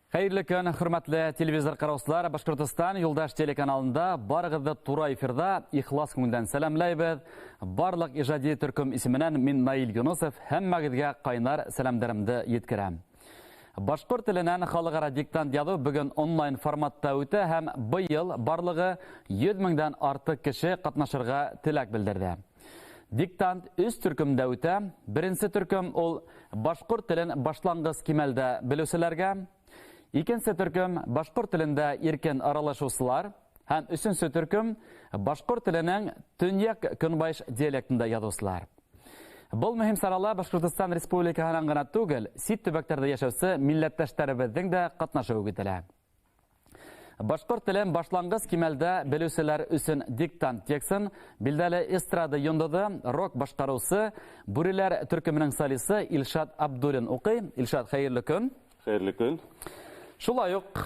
Хәйерле көн, хөрмәтле телевизор ҡараусылар. Башҡортостан Юлдаш телеканалында барығыҙҙы тура эфирҙа ихлас күңелдән сәләмләйбеҙ. Барлыҡ ижади төркөм исеменән мин Наил Юнусов һәммәгеҙгә ҡайнар сәләмдәремде еткерәм. Башҡорт теленән халыҡ-ара диктант яҙыу бөгөн онлайн форматта үтә һәм быйыл барлығы 100 меңдән артыҡ кеше ҡатнашырға теләк белдерҙе. Диктант өс төркөмдә үтә. Беренсе төркөм ул башҡорт телен башланғыс кимәлдә белеүселәргә. Икенсе төркөм башҡорт телендә иркен аралашыусылар һәм өсөнсө төркөм башҡорт теленең төньяҡ көнбайыш диалектында яҙыусылар. Был мөһим сарала Башҡортостан Республикаһынан ғына түгел, сит төбәктәрҙә йәшәүсе милләттәштәребеҙҙең дә ҡатнашыуы көтөлә. Башҡорт телен башланғыс кимәлдә белеүселәр өсөн диктант текстын билдәле эстрада йондоҙо, рок башҡарыусы, Бүреләр төркөмөнөң солисы Илшат Абдуллин уҡый. Илшат, хәйерле көн. Хәйерле көн. Шулай уҡ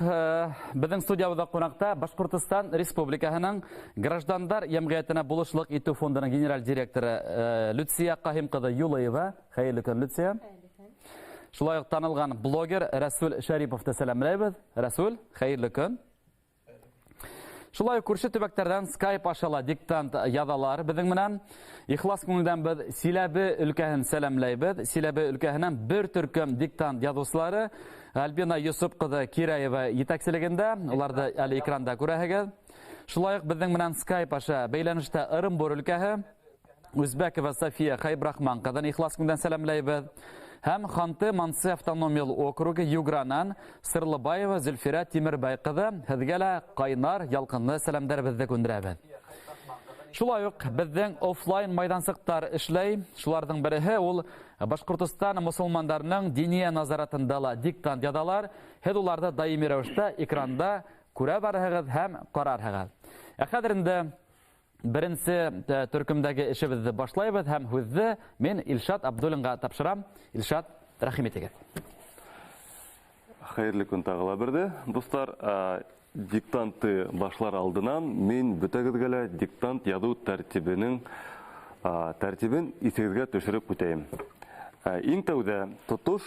беҙҙең студиябыҙҙа ҡунаҡта Башҡортостан Республикаһының Граждандар йәмғиәтенә булышлыҡ итеү фондының генераль директоры Люция Ҡаһим ҡыҙы Юлыева. Хәйерле көн, Люция. Шулай уҡ танылған блогер Рәсүл Шәриповты сәләмләйбеҙ. Рәсүл, хәйерле көн. Шулай уҡ күрше төбәктәрҙән Skype аша ла диктант яҙалар беҙҙең менән. Ихлас күңелдән беҙ Силәбе өлкәһен сәләмләйбеҙ. Силәбе өлкәһенән бер төркөм диктант яҙыусылары Альбина Йосоп ҡыҙы Кирәева етәкселегендә, уларҙы әле экранда күрәһегеҙ. Шулай уҡ беҙҙең менән Skype аша бәйләнештә Ырымбур өлкәһе Үзбәкова София Хайбрахман ҡыҙын ихлас күңелдән сәләмләйбеҙ. Һәм Ханты-Мансы автономиялы округы Югранан Сырлыбаева Зөлфирә Тимербай ҡыҙы, һеҙгә лә ҡайнар ялҡынлы сәләмдәребеҙҙе күндерәбеҙ. Шулай уҡ беҙҙең офлайн майҙансыҡтар эшләй. Шуларҙың береһе ул Башҡортостан мосолмандарының диния назаратында ла диктант яҙалар. Һеҙ уларҙы даими рәүештә экранда күрә барыһығыҙ һәм ҡарарһығыҙ. Ә хәҙер инде беренсе төркөмдәге эшебеҙҙе башлайбыҙ һәм һүҙҙе мин Илшат Абдуллинға тапшырам. Илшат, рәхим итегеҙ. Хәйерле көн тағы ла берҙе, дуҫтар. Диктантты башлар алдынан мин бөтәгеҙгә лә диктант яҙыу тәртибен иҫегеҙгә төшөрөп үтәйем. Иң тәүҙә тотош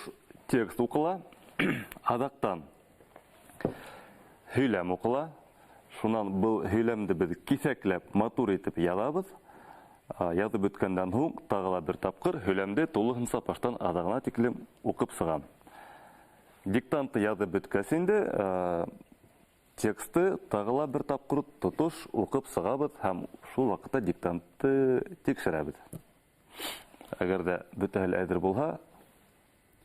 текст уҡыла, аҙаҡтан һөйләм уҡыла. Шунан был һөйләмде беҙ киҫәкләп матур итеп яҙабыҙ. Яҙып бөткәндән һуң тағы ла бер тапҡыр һөйләмде тулыһынса баштан аҙағына тиклем уҡып сығам. Диктантты яҙып бөткәс инде, тексты тағы ла бер тапҡыр тотош уҡып сығабыҙ һәм шул ваҡытта диктантты тикшерәбеҙ. Әгәр ҙә бөтәһе лә әҙер булһа,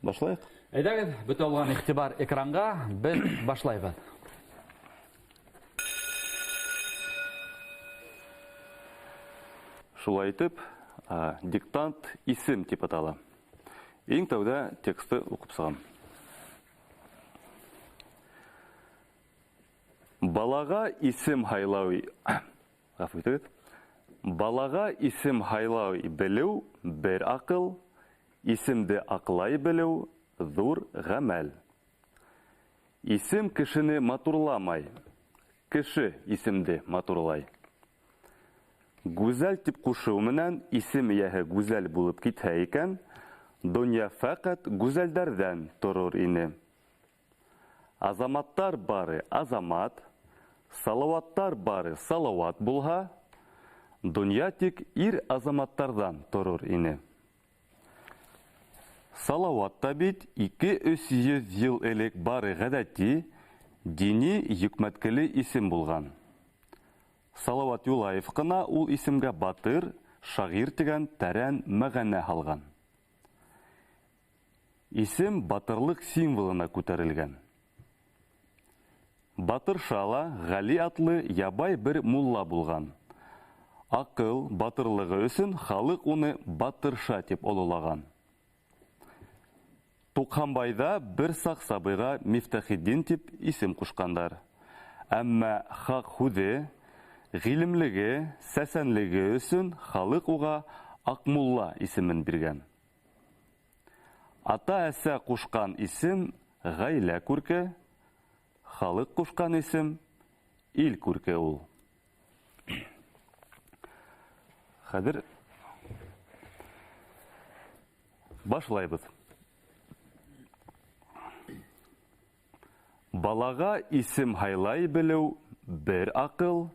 башлайыҡ. Әйҙәгеҙ, бөтә булған иғтибар экранға, беҙ башлайбыҙ. Шулай итеп, диктант исем тип атала. Иң тәүҙә тексты уҡып сығам. Балаға исем һайлау, ғәфү итегеҙ. Балаға исем һайлау белеү бер аҡыл, исемде аҡлай белеү ҙур ғәмәл. Исем кешене матурламай, кеше исемде матурлай. Гүзәл тип ҡушыу менән исем эйәһе гүзәл булып китһә икән, донъя фәҡәт гүзәлдәрҙән торор ине. Азаматтар бары азамат, салауаттар бары салауат булһа, донъя тик ир азаматтарҙан торор ине. Салауат та бит 200-300 йыл элек бары ғәҙәти, дини йөкмәткеле исем булған. Салават Юлаев ҡына ул исемгә батыр, шағир тигән тәрән мәғәнә һалған. Исем батырлыҡ символына күтәрелгән. Батырша ла Ғәли атлы ябай бер мулла булған. Аҡыл, батырлығы өсөн халыҡ уны Батырша тип ололаған. Туҡһанбайҙа бер саҡ сабыйға Мифтахетдин тип исем ҡушҡандар. Әммә хаҡ һүҙе, ғилемлеге, сәсәнлеге өсөн халыҡ уға Аҡмулла исемен биргән. Ата-әсә ҡушҡан исем ғаилә күрке, халыҡ ҡушҡан исем ил күрке ул. Хәҙер башлайбыҙ. Балаға исем һайлай белеү бер аҡыл,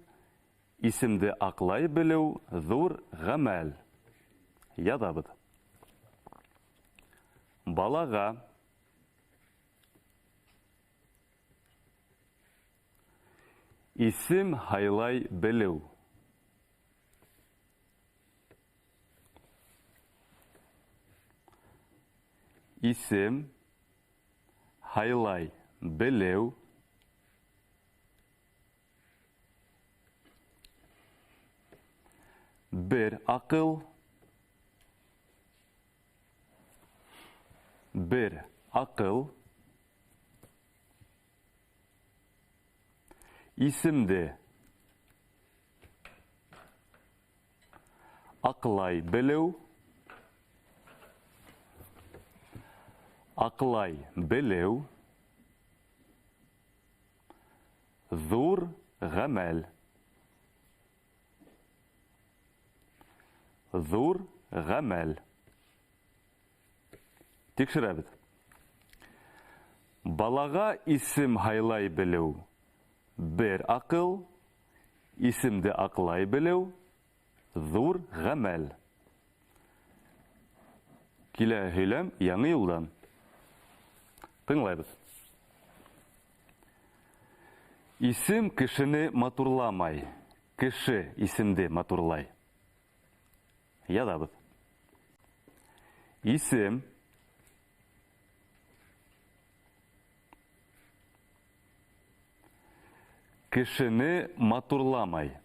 исемде аҡлай белеү ҙур ғәмәл. Яҙабыҙ. Балаға исем һайлай белеү. Исем һайлай белеү бер аҡыл, бер аҡыл, исемде аҡлай белеү, аҡлай белеү ҙур ғәмәл. Ҙур ғәмәл. Тикшерәбеҙ. Балаға исем һайлай белеү бер аҡыл, исемде аҡлай белеү ҙур ғәмәл. Килә һөйләм яңы юлдан. Тыңлайбыҙ. Исем кешене матурламай, кеше исемде матурлай. Яҙабыҙ. Исем кешене матурламай.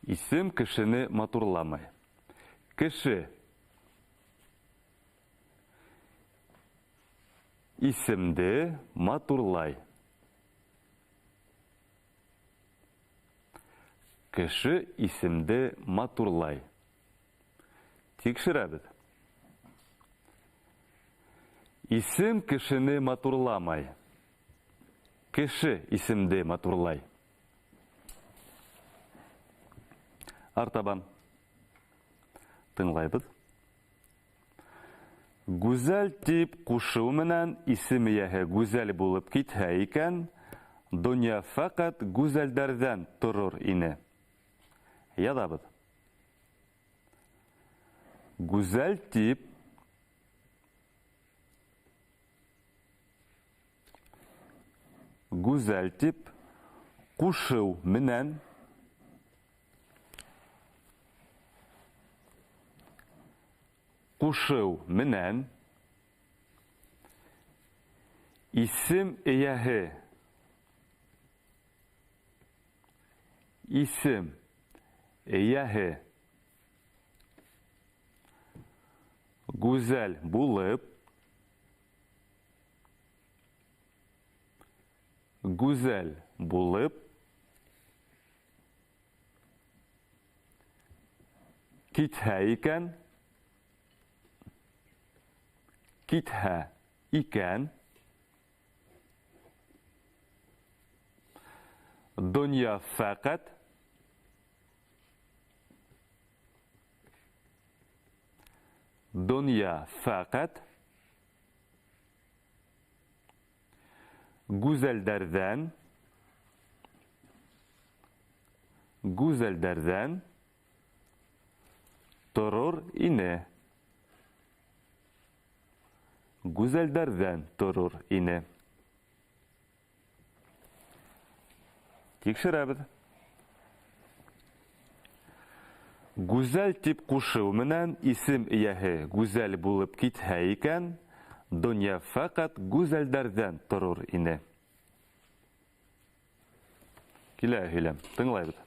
Исем кешене матурламай. Кеше исемде матурлай. Кеше исемде матурлай. Тикшерәбеҙ. Исем кешене матурламай. Кеше исемде матурлай. Артабан. Тыңлайбыҙ. Гүзәл тип ҡушыу менән исем эйәһе гүзәл булып китһә икән, донъя фәҡәт гүзәлдәрҙән торор ине. Яҙабыҙ. Гүзәл тип гүзәл тип ҡушыу менән ҡушыу менән исем эйәһе исем эйәһе гүзәл булып гүзәл булып китһә икән китһә икән донъя фәҡәт донъя фәҡәт гүзәлдәрҙән гүзәлдәрҙән торор ине. Гүзәлдәрҙән торор ине. Тикшерәбеҙ. Гүзәл тип ҡушыу менән исем эйәһе гүзәл булып китһә икән, донъя фәҡәт гүзәлдәрҙән торор ине. Килә һөйләм, тыңлайбыҙ.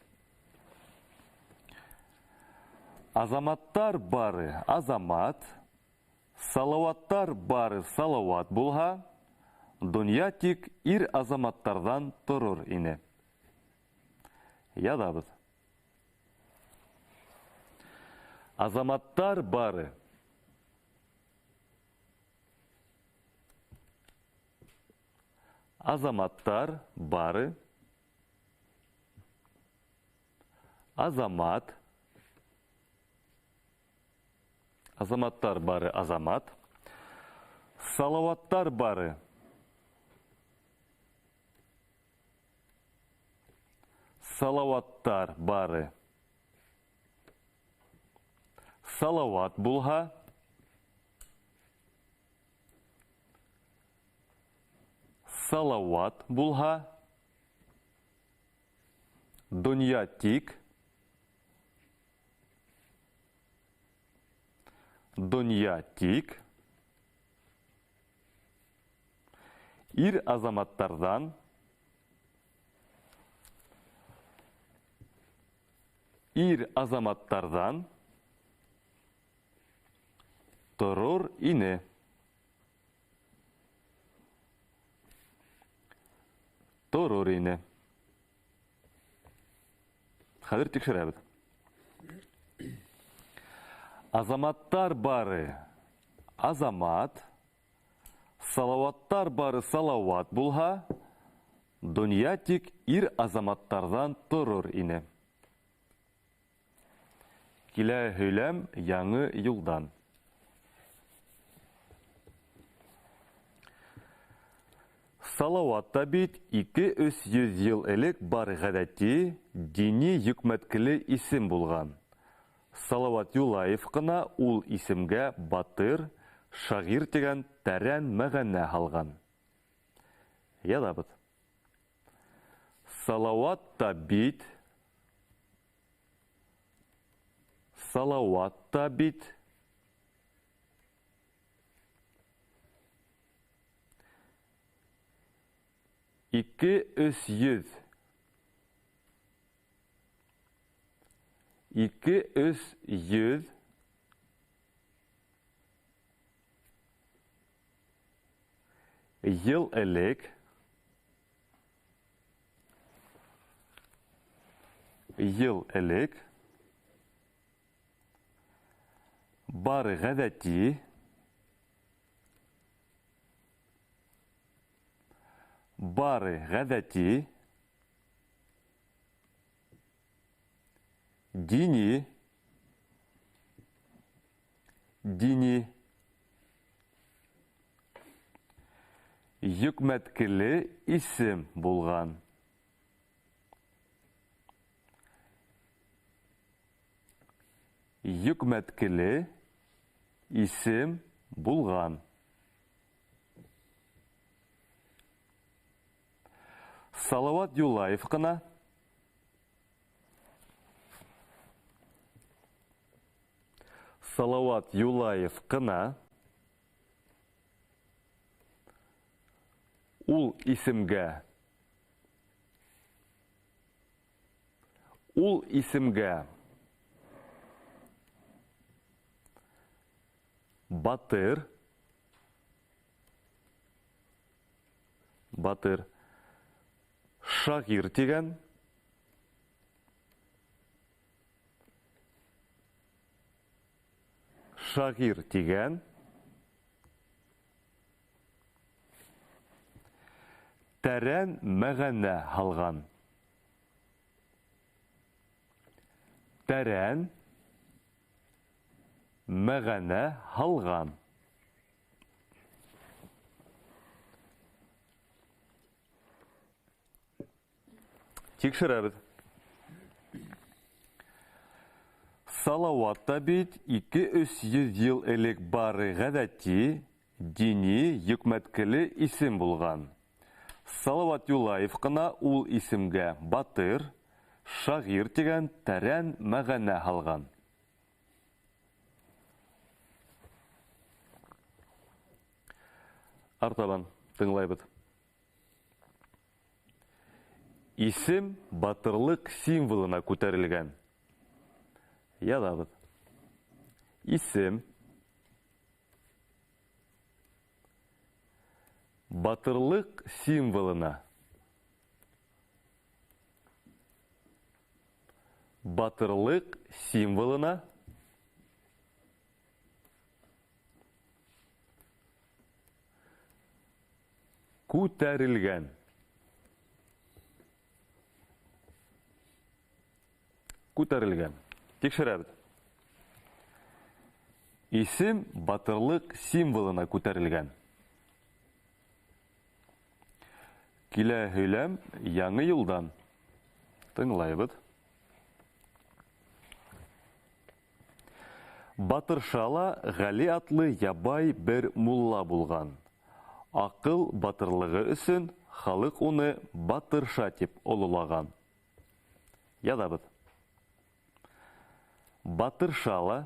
Азаматтар бары азамат, салауаттар бары салауат булһа, донъя тик ир азаматтарҙан торор ине. Яҙабыҙ. Азаматтар бары азаматтар бары азамат азаматтар бары азамат Салаваттар бары. Салаваттар бары. Салават булһа. Салават булһа. Донъя тик. Донъя тик. Ир азаматтарҙан. Ир азаматтарҙан торор ине. Торор ине. Хәҙер тикшерәбеҙ. Азаматтар бары азамат, салаваттар бары салават булһа, донъя тик ир азаматтарҙан торор ине. Килә һөйләм яңы юлдан. Салават та бит 2-300 йыл элек бар ғәҙәти, дини йөкмәткеле исем булған. Салават Юлаев ҡына ул исемгә батыр, шағир тигән тәрән мәғәнә һалған. Яҙабыҙ. Салават та бит, Салават та бит, 2-300. 2-300. Йыл элек. Йыл элек. Бар ғәҙәти. Бары ғәҙәти, дини, дини, йөкмәткеле исем булған. Йөкмәткеле исем булған. Салават Юлаев ҡына. Салават Юлаев ҡына. Ул исемгә. Ул исемгә. Батыр. Батыр. Шағир тигән. Шағир тигән. Тәрән мәғәнә һалған. Тәрән мәғәнә һалған. Тикшерәбеҙ. Салават та бит 2-300 йыл элек бары ғәҙәти, дини йөкмәткеле исем булған. Салават Юлаев ҡына ул исемгә батыр, шағир тигән тәрән мәғәнә һалған. Артабан тыңлайбыҙ. Исем батырлыҡ символына күтәрелгән. Яҙабыҙ. Исем батырлыҡ символына. Батырлыҡ символына күтәрелгән. Күтәрелгән. Тикшерәбеҙ. Исем батырлыҡ символына күтәрелгән. Килә һөйләм яңы юлдан. Тыңлайбыҙ. Батырша ла Ғәли атлы ябай бер мулла булған. Аҡыл батырлығы өсөн халыҡ уны Батырша тип ололаған. Яҙабыҙ. Батырша ла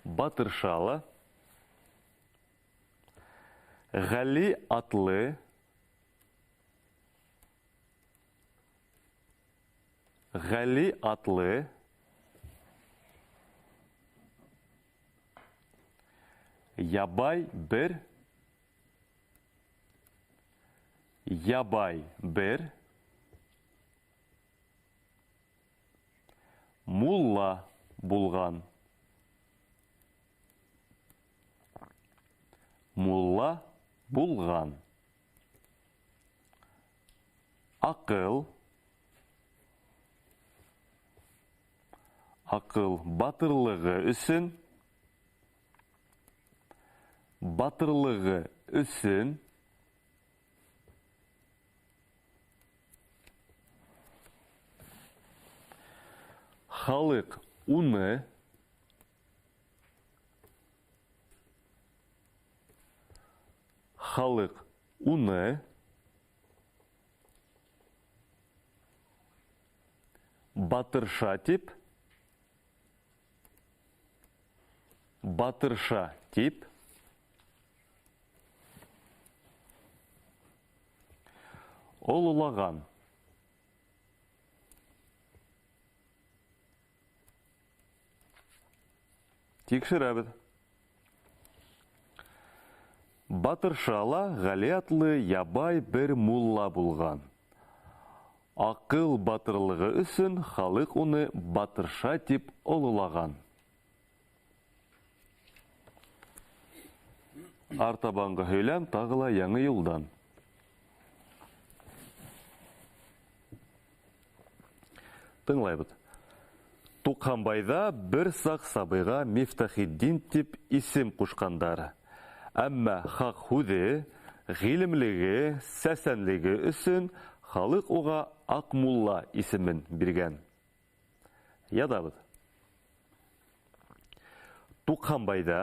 Батырша ла Ғәли атлы Ғәли атлы ябай бер мулла булған. Мулла булған. Аҡыл Аҡыл батырлығы өсөн халыҡ уны Батырша тип ололаған. Тикшерәбеҙ. Батырша ла Ғәли атлы ябай бер мулла булған. Аҡыл батырлығы өсөн халыҡ уны Батырша тип ололаған. Артабанғы һөйләм тағы ла яңы юлдан. Тыңлайбыҙ. Туҡһанбайҙа бер саҡ сабыйға Мифтахетдин тип исем ҡушҡандар. Әммә хаҡ һүҙе, ғилемлеге, сәсәнлеге өсөн халыҡ уға Аҡмулла исемен биргән. Яҙабыҙ. Туҡһанбайҙа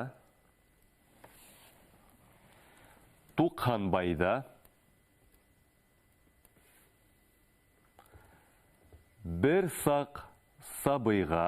бер саҡ сабыйға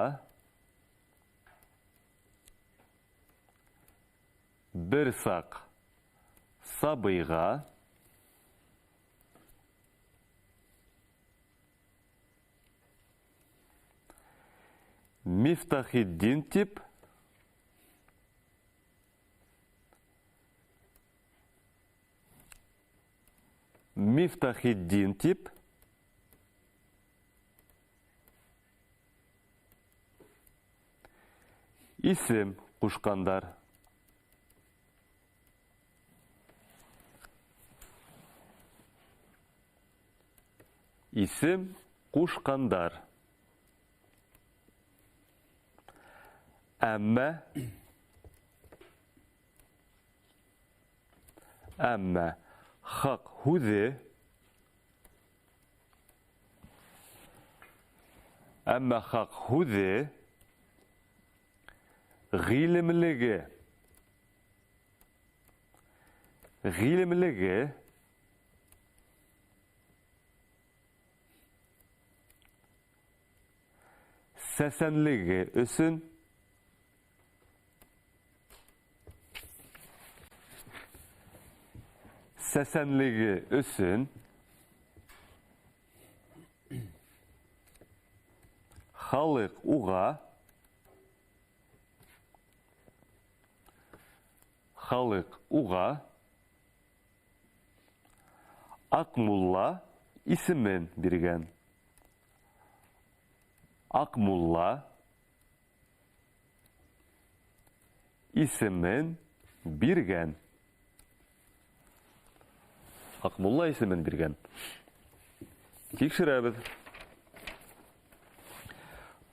Мифтахетдин тип исем ҡушҡандар. Исем ҡушҡандар. Әммә хаҡ һүҙе ғилемлеге сәсәнлеге өсөн халыҡ уға Аҡмулла исемен биргән. Аҡмулла исемен биргән. Аҡмулла исемен биргән. Тикшерәбеҙ.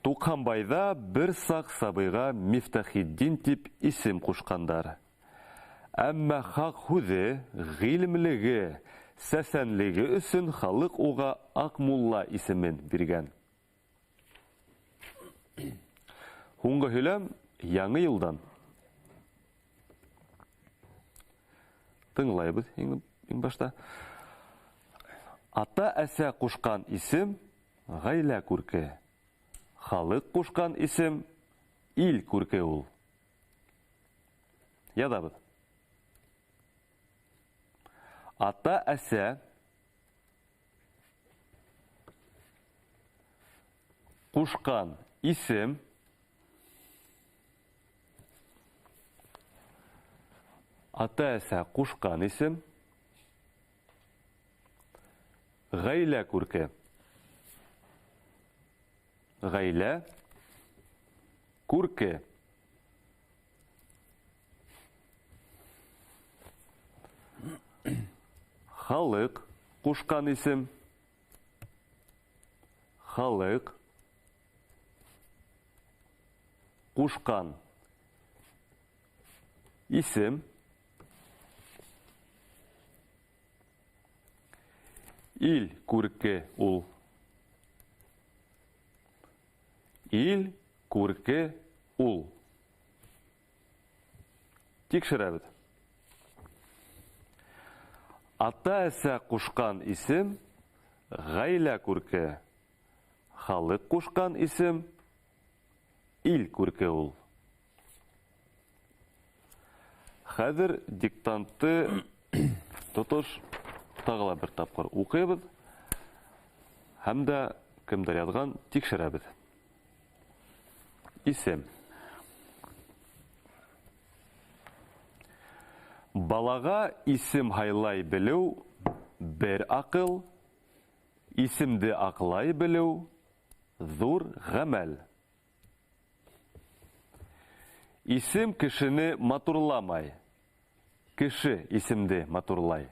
Туҡһанбайҙа бер саҡ сабыйға Мифтахетдин тип исем ҡушҡандар. Әммә хаҡ һүҙе, ғилемлеге, сәсәнлеге өсөн халыҡ уға Аҡмулла исемен биргән. Һуңғы һөйләм яңы йылдан. Тыңлайбыҙ иң башта. Ата-әсә ҡушҡан исем ғаилә күрке. Халыҡ ҡушҡан исем ил күрке ул. Яҙабыҙ. Ата-әсә ҡушҡан исем ата-әсә ҡушҡан исем ғаилә күрке. Ғаилә күрке. Халыҡ ҡушҡан исем. Халыҡ ҡушҡан исем. Ил күрке ул. Ил күрке ул. Тикшерәбеҙ. Ата-әсә ҡушҡан исем ғаилә күрке. Халыҡ ҡушҡан исем ил күрке ул. Хәҙер диктантты тотош тағы ла бер тапҡыр уҡыйбыҙ һәм дә кемдер яҙған тикшерәбеҙ. Исем. Балаға исем һайлай белеү бер аҡыл, исемде аҡлай белеү ҙур ғәмәл. Исем кешене матурламай, кеше исемде матурлай.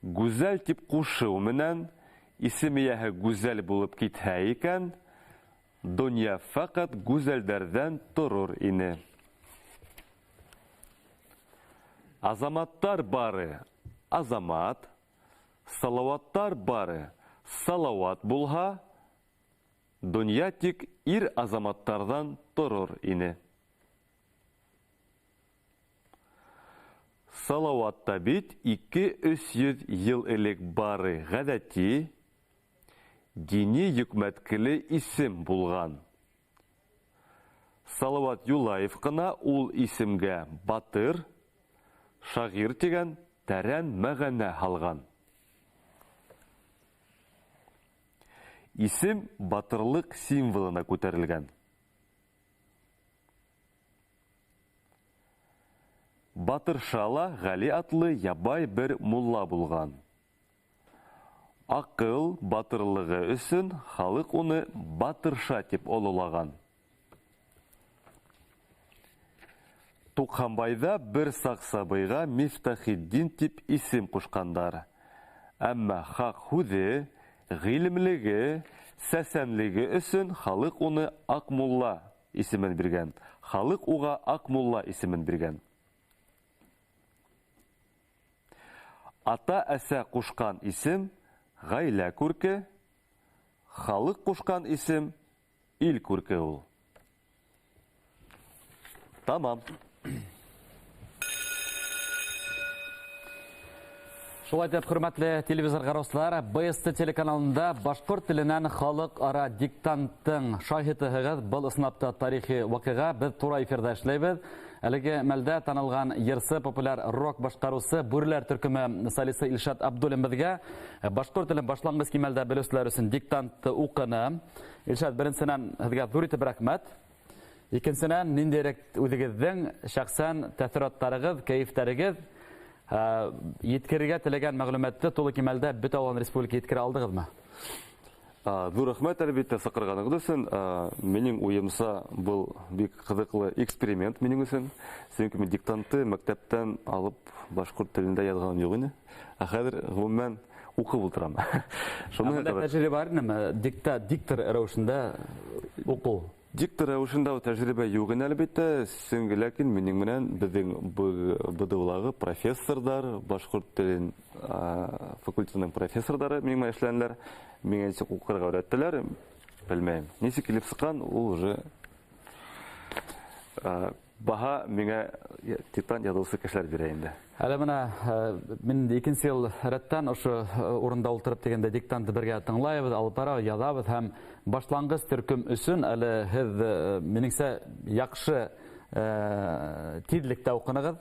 Гүзәл тип ҡушыу менән исем эйәһе гүзәл булып китһә икән, донъя фәҡәт гүзәлдәрҙән торор ине. Азаматтар бары азамат, салауаттар бары салауат булһа, донъя тик ир азаматтарҙан торор ине. Салауат та бит 200-300 йыл элек бары ғәҙәти, дини йөкмәткеле исем булған. Салауат Юлаев ҡына ул исемгә батыр, шағир тигән тәрән мәғәнә һалған. Исем батырлыҡ символына күтәрелгән. Батырша ла Ғәли атлы ябай бер мулла булған. Аҡыл батырлығы өсөн халыҡ уны Батырша тип ололаған. Туҡһанбайҙа бер саҡ сабыйға Мифтахетдин тип исем ҡушҡандар. Әммә хаҡ һүҙе, ғилемлеге, сәсәнлеге өсөн халыҡ уны Аҡмулла исемен биргән. Халыҡ уға Аҡмулла исемен биргән. Ата-әсә ҡушҡан исем ғаилә күрке, халыҡ ҡушҡан исем ил күрке ул. Тамам. Шулай итеп, хөрмәтле телевизор ҡараусылар, БСТ телеканалында башҡорт теленән халыҡ-ара диктанттың шаһитыһығыҙ. Был ысынлап та тарихи ваҡиға. Беҙ тура эфирҙа эшләйбеҙ. Әлеге мәлдә танылған йырсы, популяр рок башҡарыусы, Бүреләр төркөмө солисы Илшат Абдуллин беҙгә башҡорт телен башланғыс кимәлдә белеүселәр өсөн диктантты уҡыны. Илшат, беренсенән һеҙгә ҙур итеп рәхмәт. Икенсенән, ниндәйерәк үҙегеҙҙең шәхсән тәьҫораттарығыҙ, кәйефтәрегеҙ, еткерергә теләгән мәғлүмәтте тулы кимәлдә бөтә алған республика еткерә алдығыҙмы? Ҙур рәхмәт, әлбиттә, саҡырғанығыҙ өсөн. Минең уйымса, был бик ҡыҙыҡлы эксперимент минең өсөн. Сөнки мин диктантты мәктәптән алып башҡорт телендә яҙғаным юҡ ине. Ә хәҙер ғөмүмән уҡып ултырам. Шуны тәжрибә бар инеме? Диктор рәүешендә уҡыу. Диктор рәүешендә тәжрибә юҡ ине, әлбиттә, сөнки ләкин минең менән беҙҙең БДУлағы профессорҙар, башҡорт телен факультетының профессорҙары минең менән эшләнеләр, миңә нисек уҡырға өйрәттеләр, белмәйем. Нисек килеп сыҡҡан, ул уже баһа миңә диктант яҙыусы кешеләр бирә инде. Әле бына мин икенсе йыл рәттән ошо урында ултырып тигәндә диктантты бергә тыңлайбыҙ, алып барабыҙ, яҙабыҙ һәм башланғыс төркөм өсөн әле һеҙ минеңсә яҡшы тиҙлектә уҡынығыҙ.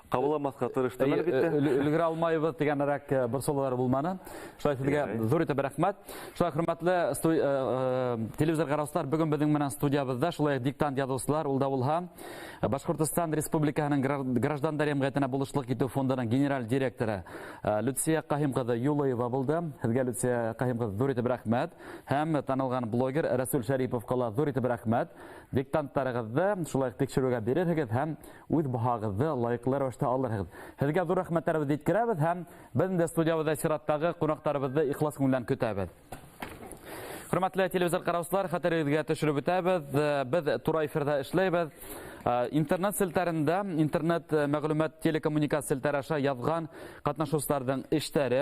Ҡабыламаҫҡа тырыштым, әлбиттә. Өлгөрә алмайбыҙ тигәнерәк борсолалар булманы. Шулай һеҙгә ҙур итеп рәхмәт. Шулай хөрмәтле телевизор ҡараусылар, бөгөн беҙҙең менән студиябыҙҙа шулай диктант яҙыусылар, ул да булһа Башҡортостан Республикаһының граждандар йәмғиәтенә булышлыҡ итеү фондының генераль директоры Люция Ҡаһим ҡыҙы Юлыева булды. Һеҙгә, Люция Ҡаһим ҡыҙы, ҙур итеп рәхмәт. Һәм танылған блогер Рәсүл Шәриповҡа ла ҙур итеп рәхмәт. Диктанттарығыҙҙы шулай тикшереүгә бирерһегеҙ һәм үҙ баһағыҙҙы лайыҡлы рәүештә алырһығыҙ. Һеҙгә ҙур рәхмәттәребеҙҙе еткерәбеҙ һәм беҙ инде студиябыҙҙа сираттағы ҡунаҡтарыбыҙҙы ихлас күңелдән көтәбеҙ. Хөрмәтле телевизор ҡараусылар, хәтерегеҙгә төшөрөп үтәбеҙ. Беҙ тура эфирҙа эшләйбеҙ. Интернет селтәрендә, интернет мәғлүмәт телекоммуникация селтәре аша яҙған ҡатнашыусыларҙың эштәре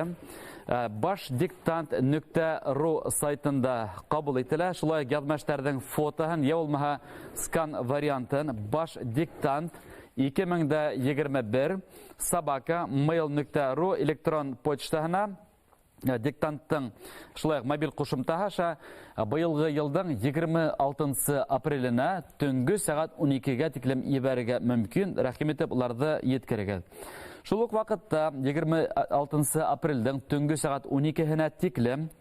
башдиктант.ру сайтында ҡабул ителә. Шулай уҡ яҙма эштәрҙең фотоһын, йә булмаһа скан вариантын башдиктант 2021 собака mail.ru электрон почтаһына диктанттың шулай уҡ мобиль ҡушымтаһы аша быйылғы йылдың 26 апреленә төнгө сәғәт 12-гә тиклем ебәрергә мөмкин. Рәхим итеп уларҙы еткерегеҙ. Шул уҡ ваҡытта 26 апрелдең төнгө сәғәт 12-һенә тиклем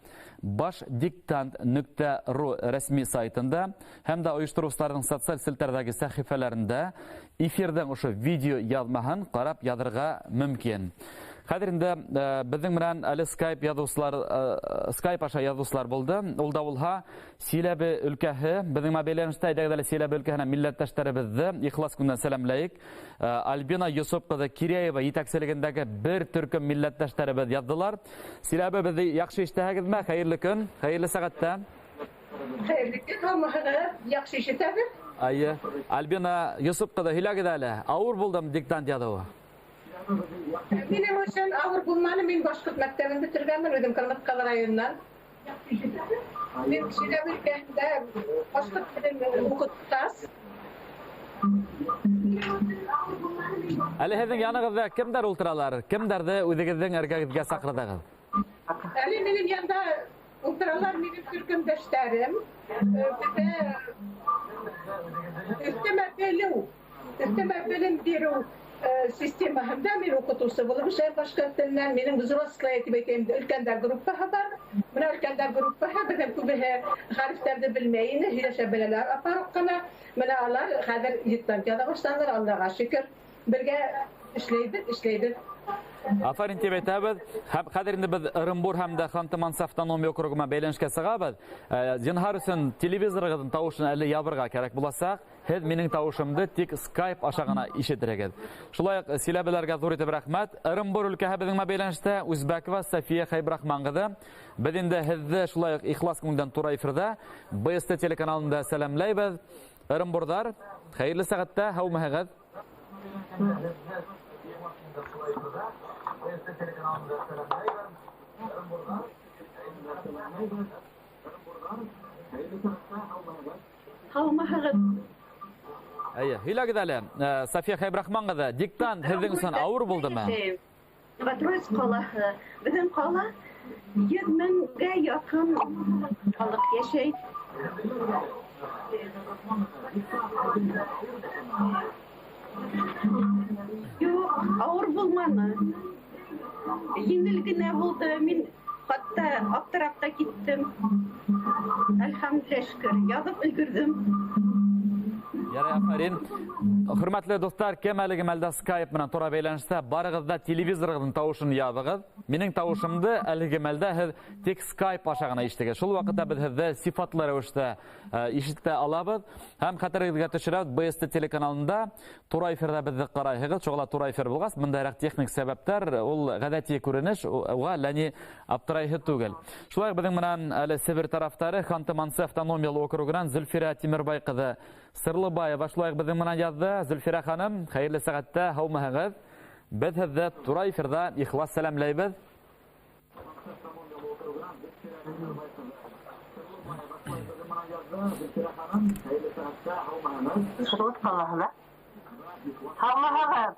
башдиктант.ру рәсми сайтында һәм дә ойоштороусыларҙың социаль селтәрҙәге сәхифәләрендә эфирҙың ошо видео яҙмаһын ҡарап яҙырға мөмкин. Хәҙер инде беҙҙең менән әле Skype яҙыусылар, Skype аша яҙыусылар булды. Ул да булһа Силәбе өлкәһе, беҙҙең мобиль әйҙәгеҙ әле Силәбе өлкәһенә милләттәштәребеҙҙе ихлас күңелдән сәләмләйек. Альбина Йосоп ҡыҙы Кирәева етәкселегендәге бер төркөм милләттәштәребеҙ яҙҙылар. Силәбе, беҙҙе яҡшы ишетәһегеҙме? Хәйерле көн, хәйерле сәғәттә. Хәйерле көн, һаумыһығыҙ, яҡшы ишетәбеҙ. Әйе. Альбина Йосоп ҡыҙы, һөйләгеҙ әле, ауыр булдымы диктант яҙыуы? Минең өсөн ауыр булманы, мин башҡорт мәктәбен бөтөргәнмен, үҙем Ҡырмыҫҡалы районынан. Мин Силәбе өлкәһендә башҡорт телен уҡытҡас. Әле һеҙҙең янығыҙҙа кемдәр ултыралар? Кемдәрҙе үҙегеҙҙең эргәгеҙгә саҡырҙығыҙ? Әле минең янда ултыралар минең төркөмдәштәрем. Беҙҙә өҫтәмә белеү, өҫтәмә белем биреү системаһында мин уҡытыусы булып эшләйем башҡорт теленән. Минең взрослые тип әйтәйем, өлкәндәр группаһы бар. Бына өлкәндәр группаһы беҙҙең күбеһе хәрефтәрҙе белмәй ине, һөйләшә беләләр апаруҡ ҡына. Бына алар хәҙер диктант яҙа башланылар, Аллаға шөкөр. Бергә эшләйбеҙ, эшләйбеҙ. Афарин тип әйтәбеҙ. Һәм хәҙер инде беҙ Ырымбур һәм дә Ханты-Мансы автономия округы менән бәйләнешкә сығабыҙ. Зинһар өсөн телевизорығыҙҙың тауышын әле ябырға кәрәк буласаҡ. Һеҙ минең тауышымды тик Skype аша ғына ишетерһегеҙ. Шулай уҡ силәбеләргә ҙур итеп рәхмәт. Ырымбур өлкәһе беҙҙең менән бәйләнештә Үзбәкова София Хәйбрахман ҡыҙы. Беҙ инде һеҙҙе шулай уҡ ихлас күңелдән тура эфирҙа БСТ телеканалында сәләмләйбеҙ. Ырымбурҙар, хәйерле сәғәттә, һаумыһығыҙ. Һаумыһығыҙ. Әйе, һөйләгеҙ әле, София Хәйбрахман ҡыҙы, диктант һеҙҙең өсөн ауыр булдымы? Новотроицк ҡалаһы. Беҙҙең ҡала 100 меңгә яҡын халыҡ йәшәй. Юҡ, ауыр булманы. Еңел генә булды. Мин хатта аптырап та киттем. Әлхәмдүлилләһ, шөкөр, яҙып өлгөрҙөм. Ярай, афарин. Хөрмәтле дуҫтар, кем әлеге мәлдә Skype менән тура бәйләнештә, барығыҙ да телевизорығыҙҙың тауышын ябығыҙ. Минең тауышымды әлеге мәлдә һеҙ тик Skype аша ғына ишетегеҙ. Шул ваҡытта беҙ һеҙҙе сифатлы рәүештә ишетә алабыҙ. Һәм хәтерегеҙгә төшөрәбеҙ, BST телеканалында тура эфирҙа беҙҙе ҡарайһығыҙ. Шуға ла тура эфир булғас, бындайыраҡ техник сәбәптәр ул ғәҙәти күренеш, уға әллә ни аптырайһы түгел. Шулай уҡ беҙҙең менән әле Себер тарафтары Ханты-Мансы автономиялы округынан Зөлфирә Тимербай ҡыҙы Сырлыбаева шулай уҡ беҙҙең менән яҙҙы. Зөлфирә ханым, хәйерле сәғәттә, һаумыһығыҙ? Беҙ һеҙҙе тура эфирҙа ихлас сәләмләйбеҙ. Шырлыт ҡалаһында. Һаумыһығыҙ?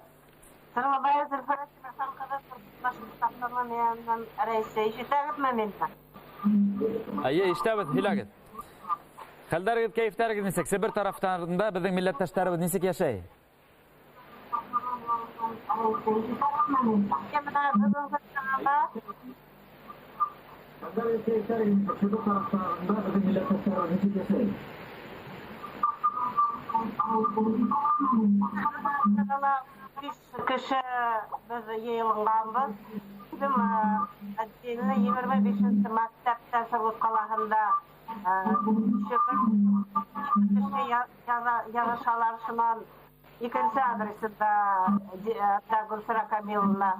Сырлыбаева Зөлфирә Тимерхан ҡыҙы, Башҡорт автономияһының рәйесе. Ишетәгеҙме мине? Эйе, ишетәбеҙ, һөйләгеҙ. Хәлдәрегеҙ, кәйефтәрегеҙ нисек? Себер тарафтарында беҙҙең милләттәштәребеҙ нисек йәшәй? Кеше беҙ йыйылғанбыҙ. Үҙем отдельно 25-нсе мәктәптә Сырлыт ҡалаһында кеше яҙышалар, шунан икенсе адресында Гөлфирә Камиловна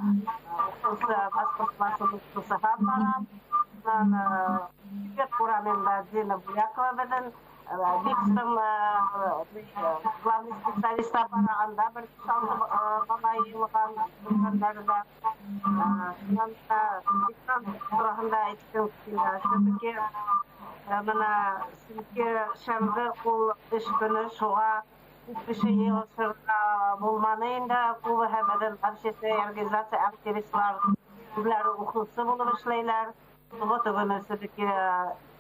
уҡытыусы, башҡорт классы уҡытыусыһы бара. Шунан Ибет урамында Дина Булякова беҙҙең Бикстың главный специалист бара, анда бер алты бала йыйылған өлкәндәрҙә. Шунан диктант тураһында әйткем килә. Сөнки бына сөнки шәмбе ул эш көнө, шуға күп кеше йыйылышырға булманы инде. Күбеһе беҙҙең общественный организация активистлар, күпләре уҡытыусы булып эшләйләр. Суббота көнө все-таки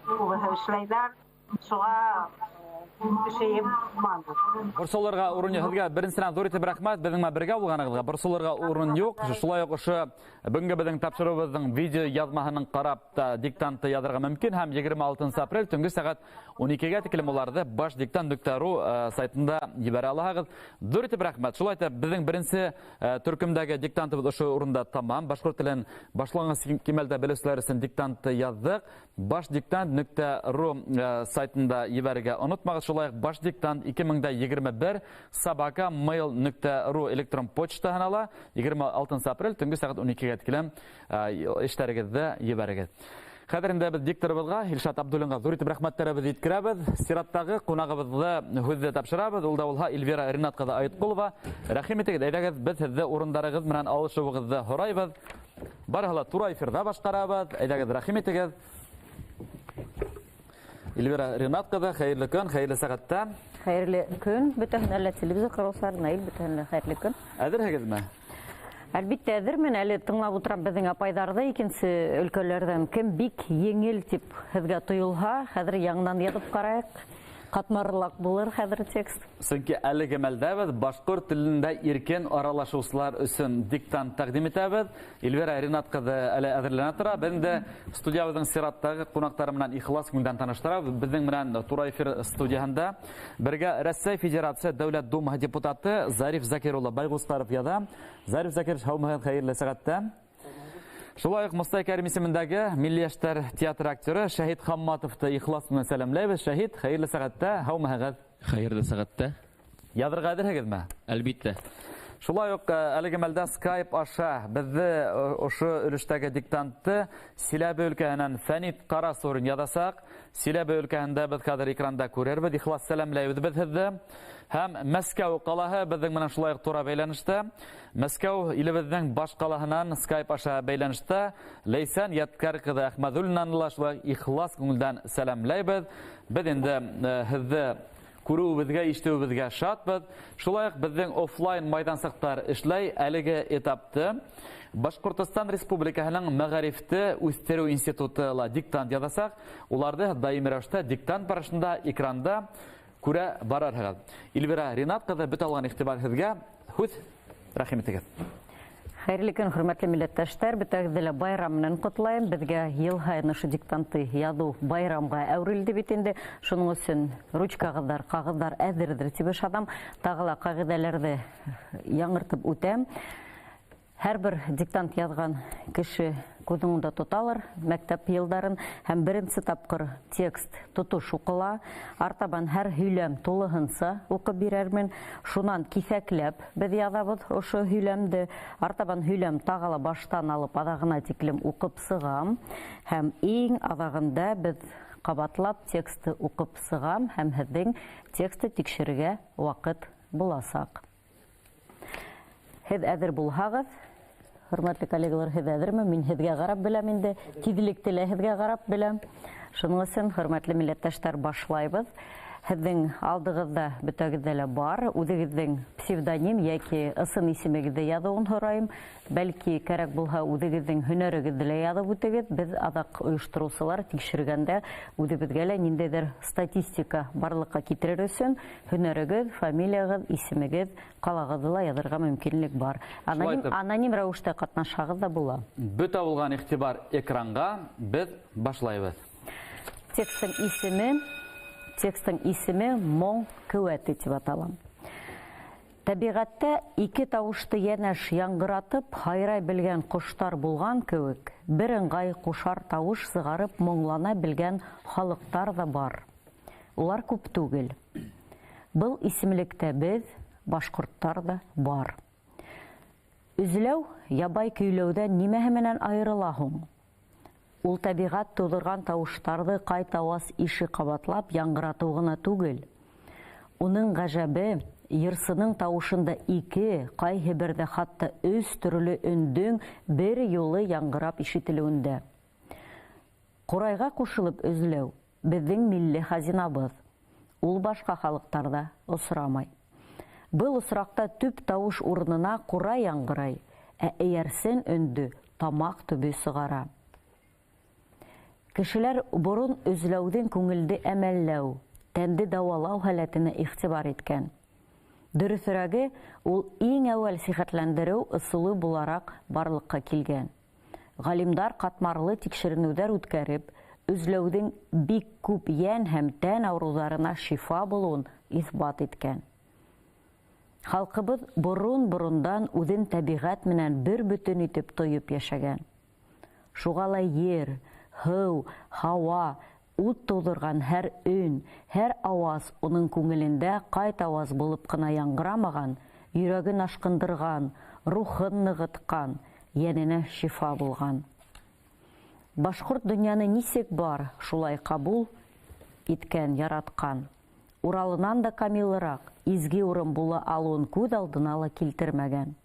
күбеһе эшләйләр. Шуға күп кеше йыйылманы. Борсолорға урын юҡ. Һеҙгә беренсенән ҙур итеп рәхмәт, беҙҙең менән бергә булғанығыҙға. Борсолорға урын юҡ. Шулай уҡ ошо бөгөнгө беҙҙең тапшырыуыбыҙҙың видео яҙмаһының ҡарап та диктантты яҙырға мөмкин һәм 26 апрель төнгө сәғәт 12-гә тиклем уларҙы башдиктант.ру сайтында ебәрә алаһығыҙ. Ҙур итеп рәхмәт. Шулай итеп беҙҙең беренсе төркөмдәге диктантыбыҙ ошо урында тамам. Башҡорт телен башланғыс кимәлдә белеүселәр өсөн диктантты яҙҙыҡ. Башдиктант.ру сайтында ебәрергә онотмағыҙ. Шулай уҡ башдиктант 2021 собака mail.ru электрон почтаһына ла 26 апрель төнгө сәғәт 12-гә тиклем эштәрегеҙҙе ебәрегеҙ. Хәҙер инде беҙ дикторыбыҙға Илшат Абдуллинға ҙур итеп рәхмәттәребеҙҙе еткерәбеҙ. Сираттағы ҡунағыбыҙҙы һүҙҙе тапшырабыҙ. Ул да булһа Эльвира Ринат ҡыҙы Айытҡолова. Рәхим итегеҙ, әйҙәгеҙ, беҙ һеҙҙе урындарығыҙ менән алышыуығыҙҙы һорайбыҙ. Барыһы ла тура эфирҙа башҡарабыҙ. Әйҙәгеҙ, рәхим итегеҙ. Эльвира Ринат ҡыҙы, хәйерле көн, хәйерле сәғәттә. Хәйерле көн, бөтәһенә лә телевизор ҡараусылар, Наил, бөтәһенә лә хәйерле көн. Әҙерһегеҙме? Әлбиттә, әҙермен. Әле тыңлап ултырам беҙҙең апайҙарҙы икенсе өлкәләрҙән. Кем бик еңел тип һеҙгә тойолһа, хәҙер яңынан яҙып ҡарайыҡ. Ҡатмарлыраҡ булыр хәҙер текст. Сөнки әлеге мәлдә беҙ башҡорт телендә иркен аралашыусылар өсөн диктант тәҡдим итәбеҙ. Эльвира Ринат ҡыҙы әле әҙерләнә тора. Беҙ инде студиябыҙҙың сираттағы ҡунаҡтары менән ихлас күңелдән таныштырабыҙ. Беҙҙең менән тура эфир студияһында бергә Рәсәй Федерация Дәүләт Думаһы депутаты Зариф Закир улы Байғусҡаров яҙа. Зариф Закирович, һаумыһығыҙ, хәйерле сәғәттә. Шулай уҡ Мостай Кәрим исемендәге Милли йәштәр театры актеры Шәһит Хамматовты ихлас менән сәләмләйбеҙ. Шәһит, хәйерле сәғәттә, һаумыһығыҙ? Хәйерле сәғәттә. Яҙырға әҙерһегеҙме? Әлбиттә. Шулай уҡ әлеге мәлдә Skype аша беҙҙе ошо өлөштәге диктантты Силәбе өлкәһенән Фәнит Ҡарасурин яҙасаҡ. Силәбе өлкәһендә беҙ хәҙер экранда күрербеҙ. Ихлас сәләмләйбеҙ беҙ һеҙҙе. Һәм Мәскәү ҡалаһы беҙҙең менән шулай уҡ тура бәйләнештә. Мәскәү илебеҙҙең баш ҡалаһынан Skype аша бәйләнештә Ләйсән Ядкәр ҡыҙы Әхмәҙуллинаны ла шулай ихлас күңелдән сәләмләйбеҙ. Беҙ инде һеҙҙе күреүебеҙгә, ишетеүебеҙгә шатбыҙ. Шулай уҡ беҙҙең офлайн майҙансыҡтар эшләй. Әлеге этапты Башҡортостан Республикаһының Мәғарифте үҫтереү институты ла диктант яҙасаҡ. Уларҙы даими рәүештә диктант барышында экранда күрә барырһығыҙ. Эльвира Ринат ҡыҙы, бөтә алған иғтибар һеҙгә. Һүҙ, рәхим итегеҙ. Хәйерле көн, хөрмәтле милләттәштәр, бөтәгеҙҙе лә байрам менән ҡотлайым. Беҙгә йыл һайын ошо диктантты яҙыу байрамға әүерелде бит инде. Шуның өсөн ручкағыҙҙар, ҡағыҙҙар әҙерҙер тип ышанам. Тағы ла ҡағиҙәләрҙе яңыртып үтәм. Һәр бер диктант яҙған кеше күҙ уңында тоталыр мәктәп йылдарын, һәм беренсе тапҡыр текст тотош уҡыла. Артабан һәр һөйләм тулыһынса уҡып бирәрмен. Шунан киҫәкләп беҙ яҙабыҙ ошо һөйләмде. Артабан һөйләм тағы ла баштан алып аҙағына тиклем уҡып сығам. Һәм иң аҙағында беҙ ҡабатлап тексты уҡып сығам һәм һеҙҙең тексты тикшерергә ваҡыт буласаҡ. Һеҙ әҙер булһағыҙ, хөрмәтле коллегалар, һеҙ әҙерме? Мин һеҙгә ҡарап беләм инде, тиҙлекте лә һеҙгә ҡарап беләм. Шуның өсөн, хөрмәтле милләттәштәр, башлайбыҙ. Һеҙҙең алдығыҙҙа бөтәгеҙҙә лә бар. Үҙегеҙҙең псевдоним йәки ысын исемегеҙҙе яҙыуын һорайым. Бәлки кәрәк булһа үҙегеҙҙең һөнәрегеҙҙе лә яҙып үтегеҙ. Беҙ аҙаҡ ойоштороусылар тикшергәндә үҙебеҙгә лә ниндәйҙер статистика барлыҡҡа китерер өсөн һөнәрегеҙ, фамилияғыҙ, исемегеҙ, ҡалағыҙҙы ла яҙырға мөмкинлек бар. Аноним рәүештә ҡатнашһағыҙ ҙа була. Бөтә булған иғтибар экранға, беҙ башлайбыҙ. Текстың исеме Моң ҡеүәте тип атала. Тәбиғәттә ике тауышты йәнәш яңғыратып һайрай белгән ҡоштар булған кеүек, бер ыңғай ҡушар тауыш сығарып моңлана белгән халыҡтар ҙа бар. Улар күп түгел. Был исемлектә беҙ, башҡорттар ҙа бар. Өҙләү ябай көйләүҙән нимәһе менән айырыла һуң? Ул тәбиғәт тыуҙырған тауыштарҙы ҡайтауас ише ҡабатлап яңғыратыу ғына түгел. Уның ғәжәбе йырсының тауышында ике, ҡайһы берҙә хатта өс төрлө өндөң бер юлы яңғырап ишетелеүендә. Ҡурайға ҡушылып өҙләү беҙҙең милли хазинабыҙ. Ул башҡа халыҡтарҙа осрамай. Был осраҡта төп тауыш урынына ҡурай яңғырай, ә эйәрсен өндө тамаҡ төбө сығара. Кешеләр борон өҙләүҙең күңелде әмәлләү, тәнде дауалау һәләтенә иғтибар иткән. Дөрөҫөрәге, ул иң әүәл сихәтләндереү ысулы булараҡ барлыҡҡа килгән. Ғалимдар ҡатмарлы тикшеренеүҙәр үткәреп, өҙләүҙең бик күп йән һәм тән ауырыуҙарына шифа булыуын иҫбат иткән. Халҡыбыҙ борон-борондан үҙен тәбиғәт менән бер бөтөн итеп тойоп йәшәгән. Шуға ла ер, һыу, һауа, ут тыуҙырған һәр өн, һәр ауаз уның күңелендә ҡайтауаз булып ҡына яңғырамаған, йөрәген ашҡындырған, рухын нығытҡан, йәненә шифа булған. Башҡорт донъяны нисек бар, шулай ҡабул иткән, яратҡан. Уралынан да камилыраҡ, изге урын була алыуын күҙ алдына ла килтермәгән.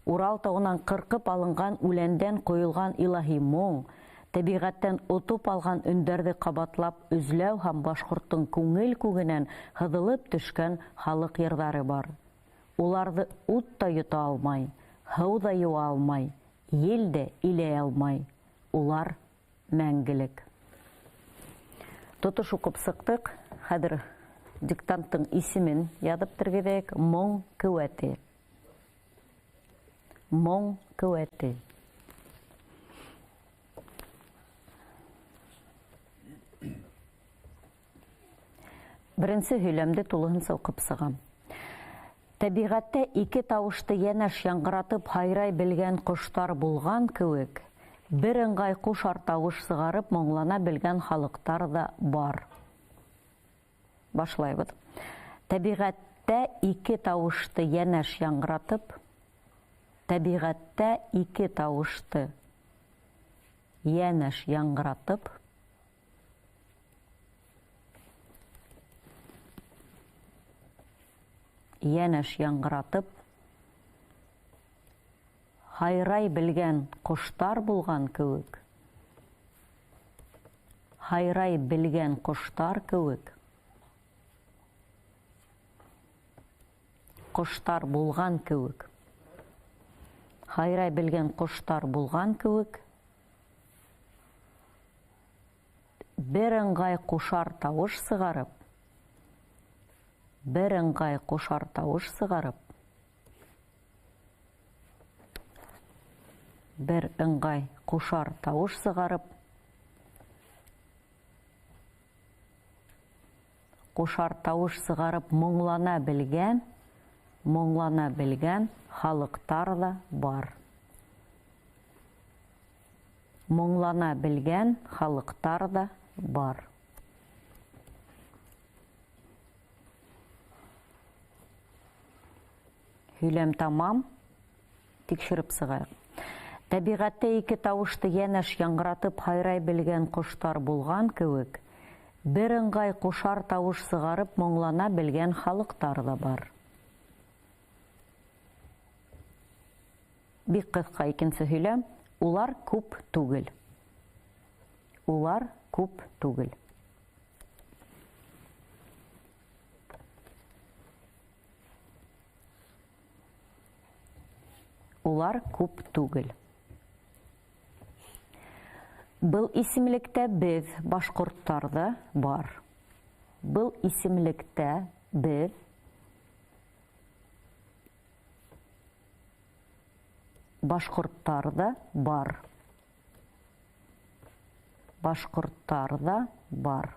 Урал тауынан ҡырҡып алынған үләндән ҡойолған илаһи моң, тәбиғәттән отоп алған өндәрҙе ҡабатлап өҙләү һәм башҡорттоң күңел күгенән һыҙылып төшкән халыҡ йырҙары бар. Уларҙы ут та йота алмай, һыу ҙа йыуа алмай, ел дә иләй алмай. Улар мәңгелек. Тотош уҡып сыҡтыҡ. Хәҙер диктанттың исемен яҙып тергеҙәйек. Моң ҡеүәте. Моң ҡеүәте. Беренсе һөйләмде тулыһынса уҡып сығам. Тәбиғәттә ике тауышты йәнәш яңғыратып һайрай белгән ҡоштар булған кеүек, бер ыңғай ҡушар тауыш сығарып моңлана белгән халыҡтар ҙа бар. Башлайбыҙ. Тәбиғәттә ике тауышты йәнәш яңғыратып, тәбиғәттә ике тауышты йәнәш яңғыратып, йәнәш яңғыратып, һайрай белгән ҡоштар булған кеүек, һайрай белгән ҡоштар кеүек, ҡоштар булған кеүек, һайрай белгән ҡоштар булған кеүек, бер ыңғай ҡушар тауыш сығарып, бер ыңғай ҡушар тауыш сығарып, Бер ыңғай ҡушар тауыш сығарып, ҡушар тауыш сығарып моңлана белгән, моңлана белгән халыҡтар ҙа бар. Моңлана белгән халыҡтар ҙа бар. Һөйләм тамам, тикшереп сығайыҡ. Тәбиғәттә ике тауышты йәнәш яңғыратып һайрай белгән ҡоштар булған кеүек, бер ыңғай ҡушар тауыш сығарып моңлана белгән халыҡтар ҙа бар. Бик ҡыҫҡа икенсе һөйләм. Улар күп түгел. Улар күп түгел. Улар күп түгел. Был исемлектә беҙ, башҡорттар ҙа бар. Был исемлектә беҙ, башҡорттар ҙа бар. Башҡорттар ҙа бар.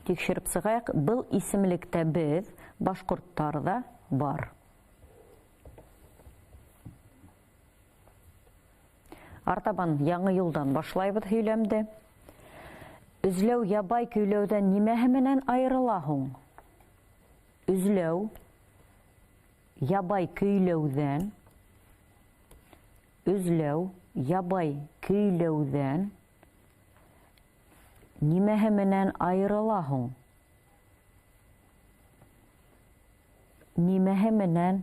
Тикшереп сығайыҡ. Был исемлектә беҙ, башҡорттар ҙа бар. Артабан яңы юлдан башлайбыҙ һөйләмде. Өзләү ябай көйләүҙән нимәһе менән айырыла һуң? Өзләү ябай көйләүҙән, өзләү ябай көйләүҙән нимәһе менән айырыла һуң? Нимәһе менән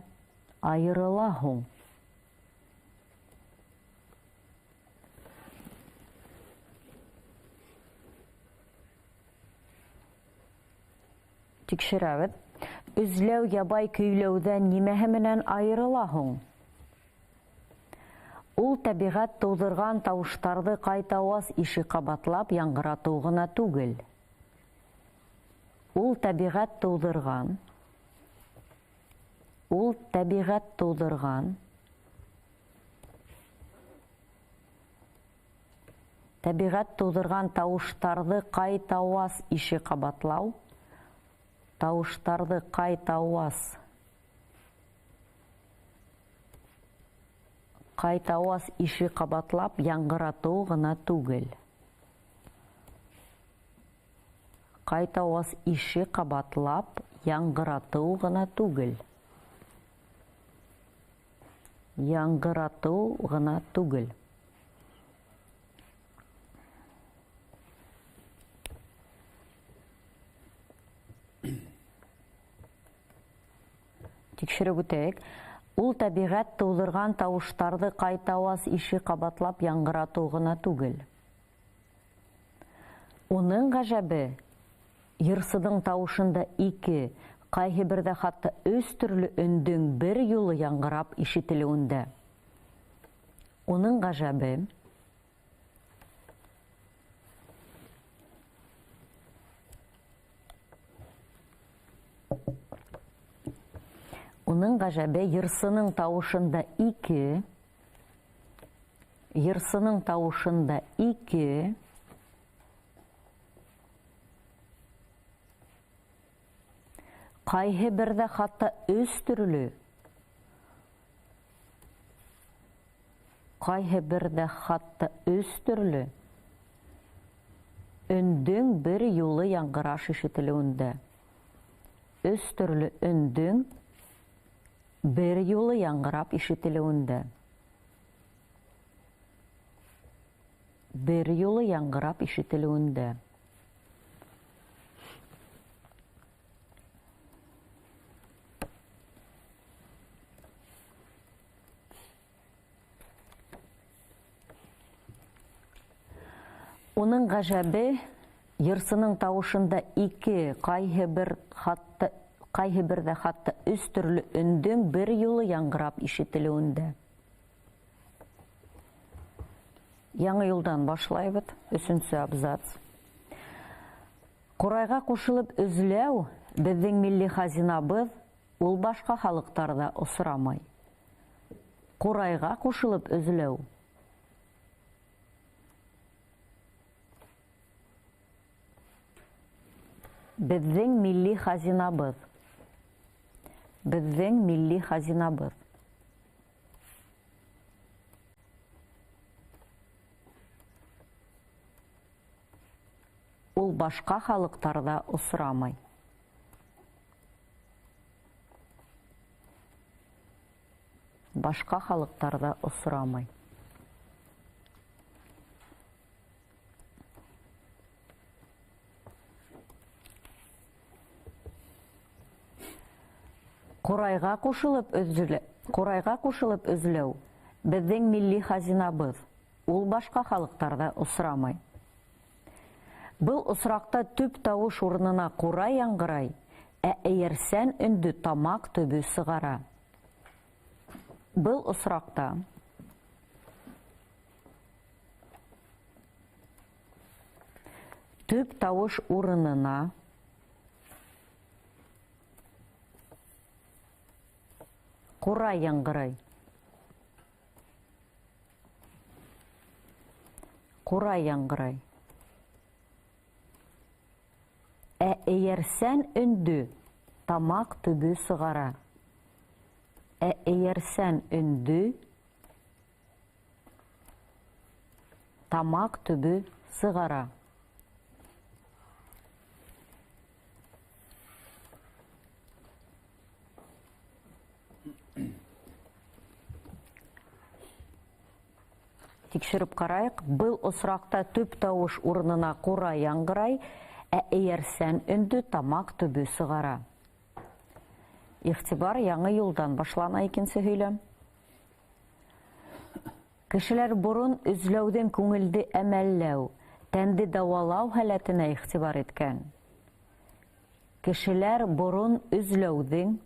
айырыла һуң? Тикшерәбеҙ. Өзләү ябай көйләүҙән нимәһе менән айырыла һуң? Ул тәбиғәт тыуҙырған тауыштарҙы ҡайтауаз ише ҡабатлап яңғыратыу ғына түгел. Ул тәбиғәт тыуҙырған, ул тәбиғәт тыуҙырған, тәбиғәт тыуҙырған тауыштарҙы ҡайтауаз ише ҡабатлау, тауыштарҙы ҡайтауаз, ҡайтауаз ише ҡабатлап яңғыратыу ғына түгел. Ҡайтауаз ише ҡабатлап яңғыратыу ғына түгел. Яңғыратыу ғына түгел. Тикшереп үтәйек. Ул тәбиғәт тыуҙырған тауыштарҙы ҡайтауаз ише ҡабатлап яңғыратыу ғына түгел. Уның ғәжәбе, йырсының тауышында ике, ҡайһы берҙә хатта өс төрлө өндөң бер юлы яңғырап ишетелеүендә. Уның ғәжәбе, уның ғәжәбе йырсының тауышында ике, йырсының тауышында ике, ҡайһы берҙә хатта өс төрлө, ҡайһы берҙә хатта өс төрлө өндөң бер юлы яңғыраш ишетелеүендә. Өс төрлө өндөң бер юлы яңғырап ишетелеүендә. Бер юлы яңғырап ишетелеүендә. Уның ғәжәбе, йырсының тауышында ике, ҡайһы бер хатта, ҡайһы берҙә хатта өс төрлө өндөң бер юлы яңғырап ишетелеүендә. Яңы юлдан башлайбыҙ, өсөнсө абзац. Ҡурайға ҡушылып өзләү Беҙҙең милли хазинабыҙ ул башҡа халыҡтарҙа осрамай. Ҡурайға ҡушылып өҙләү. Беҙҙең милли хазинабыҙ. Беҙҙең милли хазинабыҙ. Ул башҡа халыҡтарҙа осрамай. Башҡа халыҡтарҙа осрамай. Ҡурайға ҡушылып өҙләү беҙҙең милли хазинабыҙ. Ул башҡа халыҡтарҙа осрамай. Был осраҡта төп тауыш урынына ҡурай яңғырай, ә эйәрсән өндө тамаҡ төбө сығара. Был осраҡта төп тауыш урынына ҡурай яңғырай. Ҡурай яңғырай. Ә эйәрсән өндө тамаҡ төбө сығара. Ә эйәрсән өндө тамаҡ төбө сығара. Тикшереп ҡарайыҡ. Был осраҡта төп тауыш урынына ҡурай яңғырай, ә эйәрсән өндө тамаҡ төбө сығара. Иғтибар, яңы юлдан башлана икенсе һөйләм. Кешеләр борон өҙләүҙең күңелде әмәлләү, тәнде дауалау һәләтенә иғтибар иткән. Кешеләр борон өҙләүҙең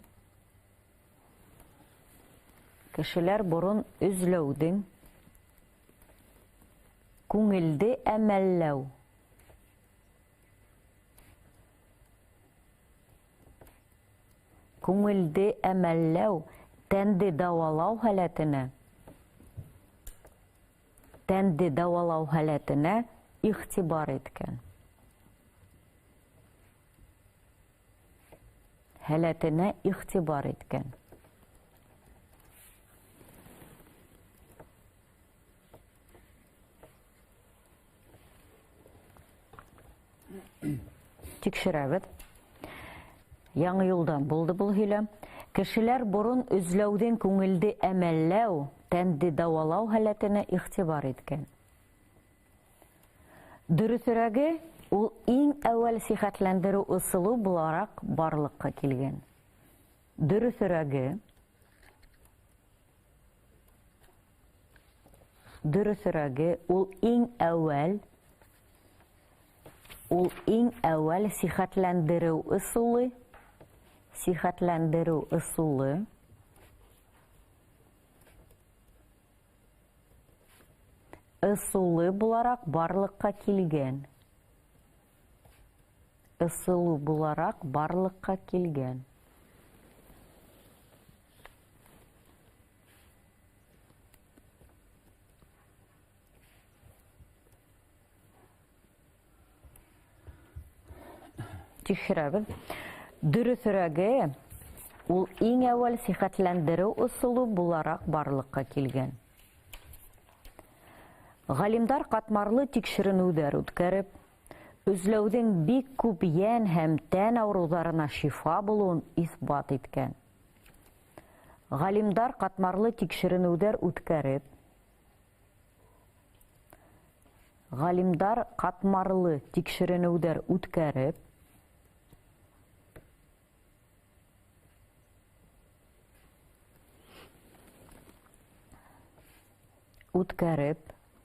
күңелде әмәлләү, тәнде дауалау һәләтенә, иғтибар иткән. Һәләтенә иғтибар иткән. Тикшерәбеҙ. Яңы юлдан булды был һөйләм. Кешеләр борон өҙләүҙең күңелде әмәлләү, тәнде дауалау һәләтенә иғтибар иткән. Дөрөҫөрәге, ул иң әүәл сихәтләндереү ысулы булараҡ барлыҡҡа килгән. Дөрөҫөрәге, ул иң әүәл сихәтләндереү ысулы, булараҡ барлыҡҡа килгән. Ысулы булараҡ барлыҡҡа килгән. Тикшерәбеҙ. Дөрөҫөрәге, ул иң әүәл сихәтләндереү ысулы булараҡ барлыҡҡа килгән. Ғалимдар ҡатмарлы тикшеренеүҙәр үткәреп, өҙләүҙең бик күп йән һәм тән ауырыуҙарына шифа булыуын иҫбат иткән. Ғалимдар ҡатмарлы тикшеренеүҙәр үткәреп,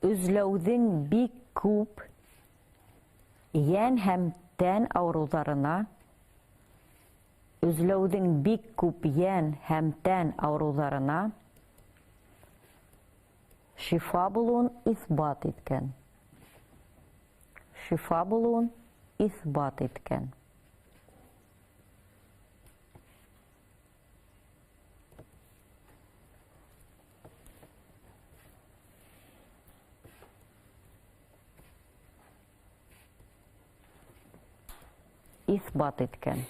өҙләүҙең бик күп йән һәм тән ауырыуҙарына, шифа булыуын иҫбат иткән. Шифа булыуын иҫбат иткән. Иҫбат иткән.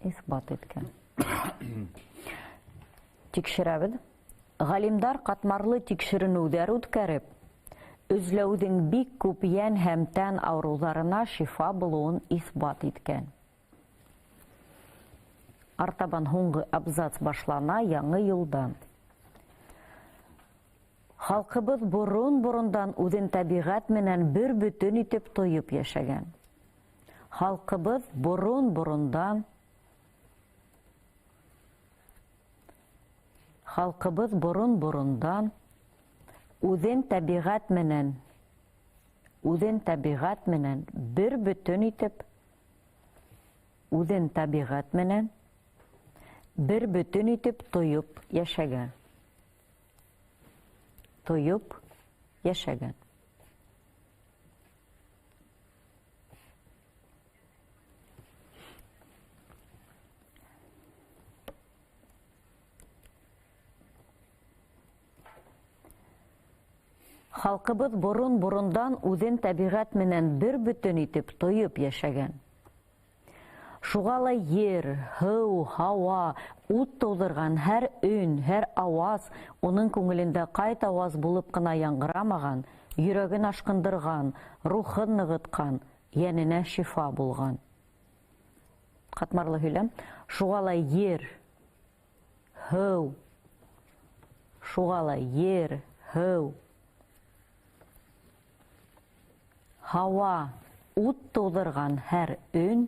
Иҫбат иткән. Тикшерәбеҙ. Ғалимдар ҡатмарлы тикшеренеүҙәр үткәреп, өзләүҙең бик күп йән һәм тән ауырыуҙарына шифа булыуын иҫбат иткән. Артабан һуңғы абзац башлана яңы юлдан. Халҡыбыҙ борон-борондан үҙен тәбиғәт менән бер бөтөн итеп тойоп йәшәгән. Халҡыбыҙ борон-борондан Халҡыбыҙ борон-борондан үҙен тәбиғәт менән бер бөтөн итеп үҙен тәбиғәт менән бер бөтөн итеп тойоп йәшәгән. Тойоп йәшәгән. Халҡыбыҙ борон-борондан үҙен тәбиғәт менән бер бөтөн итеп тойоп йәшәгән. Шуға ла ер, һыу, һауа, ут тыуҙырған һәр өн, һәр ауаз уның күңелендә ҡайт ауаз булып ҡына яңғырамаған, йөрәген ашҡындырған, рухын нығытҡан, йәненә шифа булған. Ҡатмарлы һөйләм. Шуға ла ер, һыу, шуға ла ер, һыу, һауа, ут тыуҙырған һәр өн,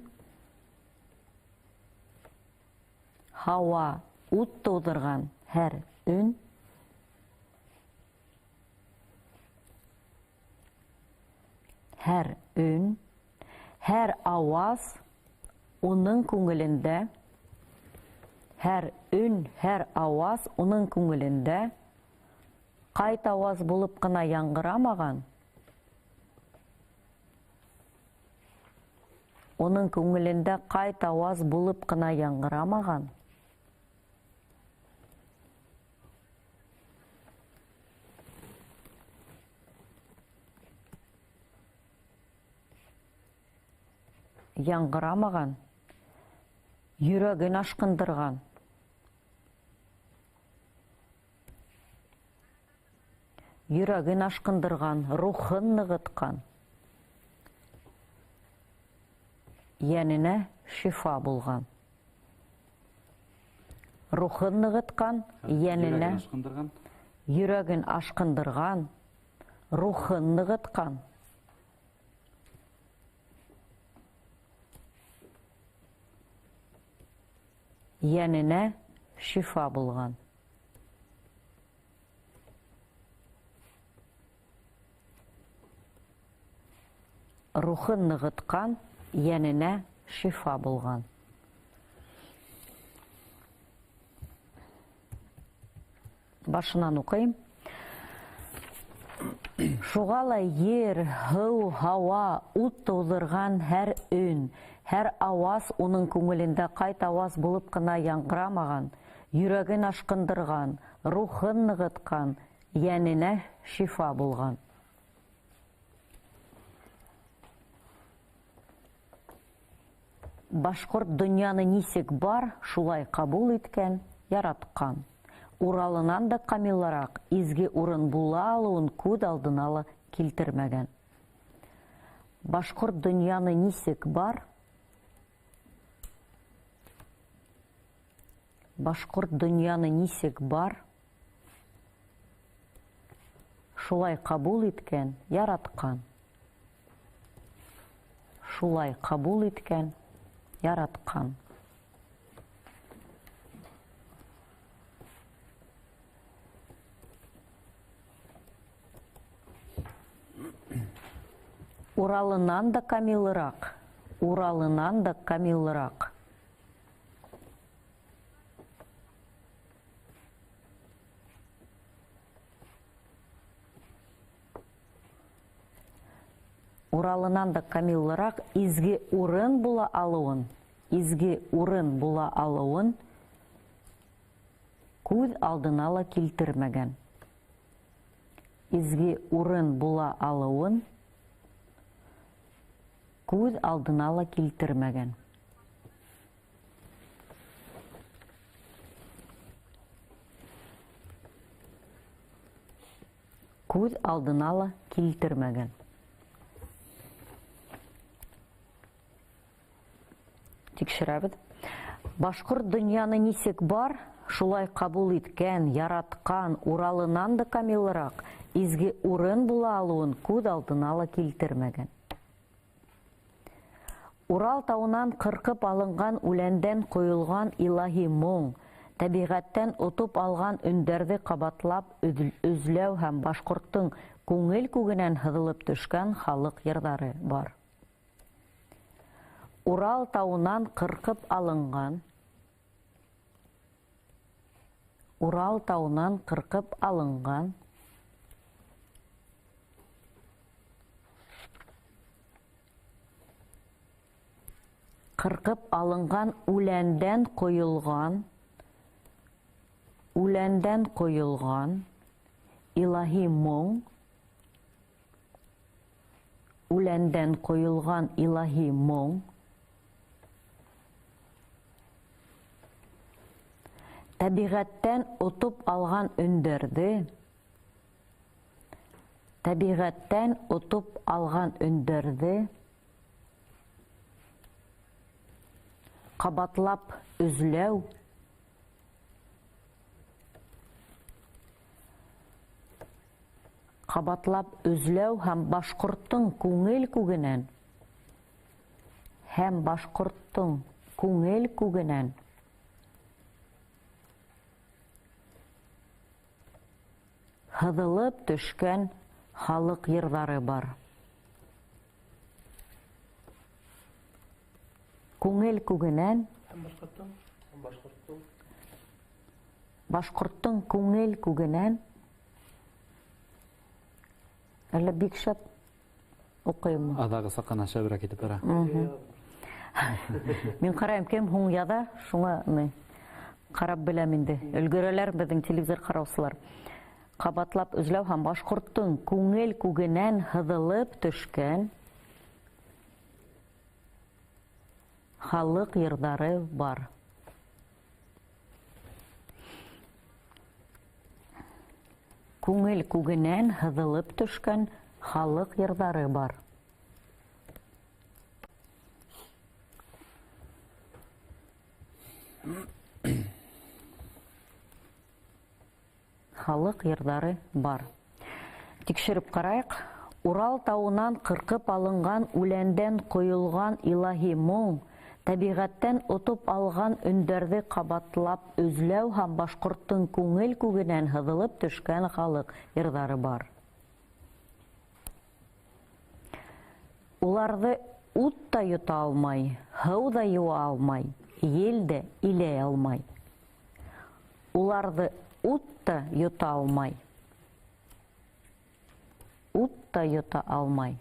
һауа, ут тыуҙырған һәр өн, һәр өн, һәр ауаз уның күңелендә, һәр өн, һәр ауаз уның күңелендә ҡайт ауаз булып ҡына яңғырамаған, уның күңелендә ҡайт ауаз булып ҡына яңғырамаған, яңғырамаған, йөрәген ашҡындырған, йөрәген ашҡындырған, рухын нығытҡан, йәненә шифа булған. Рухын нығытҡан, йәненә йөрәген ашҡындырған, рухын нығытҡан. Йәненә шифа булған. Рухын нығытҡан, йәненә шифа булған. Башынан уҡыйым. Шуға ла ер, һыу, һауа, ут тыуҙырған һәр өн, һәр ауаз уның күңелендә ҡайт ауаз булып ҡына яңғырамаған, йөрәген ашҡындырған, рухын нығытҡан, йәненә шифа булған. Башҡорт донъяны нисек бар, шулай ҡабул иткән, яратҡан. Уралынан да камилыраҡ изге урын була алыуын күҙ алдына ла килтермәгән. Башҡорт донъяны нисек бар, башҡорт донъяны нисек бар, шулай ҡабул иткән, яратҡан. Шулай ҡабул иткән, яратҡан. Уралынан да камилыраҡ, Уралынан да камилыраҡ. Уралынан да камилыраҡ изге урын була алыуын, изге урын була алыуын күҙ алдына ла килтермәгән. изге урын була алыуын күҙ алдына ла килтермәгән. Күҙ алдына ла килтермәгән. Тикшерәбеҙ. Башҡорт донъяны нисек бар, шулай ҡабул иткән, яратҡан, Уралынан да камилыраҡ изге урын була алыуын күҙ алдына ла килтермәгән. Урал тауынан ҡырҡып алынған үләндән ҡойолған илаһи моң, тәбиғәттән отоп алған өндәрҙе ҡабатлап өҙләү һәм башҡорттоң күңел күгенән һыҙылып төшкән халыҡ йырҙары бар. Урал тауынан ҡырҡып алынған, Урал тауынан ҡырҡып алынған ҡырҡып алынған үләндән ҡойолған, үләндән ҡойолған илаһи моң, үләндән ҡойолған илаһи моң, тәбиғәттән отоп алған өндәрҙе, тәбиғәттән отоп алған өндәрҙе ҡабатлап өҙләү, ҡабатлап өҙләү һәм башҡорттоң күңел күгенән, һәм башҡорттоң күңел күгенән һыҙылып төшкән халыҡ йырҙары бар. Күңел күгенән, башҡорттоң күңел күгенән, әллә бик шәп уҡыйыммы? Аҙағы саҡҡана шәберәк итеп бара. Мин ҡарайым, кем һуң яҙа, шуңа ни ҡарап беләм инде. Өлгөрәләр беҙҙең телевизор ҡараусылар. Ҡабатлап өҙләү һәм башҡорттоң күңел күгенән һыҙылып төшкән халыҡ йырҙары бар. Күңел күгенән һыҙылып төшкән халыҡ йырҙары бар. Халыҡ йырҙары бар. Тикшереп ҡарайыҡ. Урал тауынан ҡырҡып алынған үләндән ҡойолған илаһи моң, тәбиғәттән отоп алған өндәрҙе ҡабатлап өҙләү һәм башҡорттоң күңел күгенән һыҙылып төшкән халыҡ йырҙары бар. Уларҙы ут та йота алмай, һыу ҙа йыуа алмай, ел дә иләй алмай. Уларҙы ут та йота алмай, ут та йота алмай,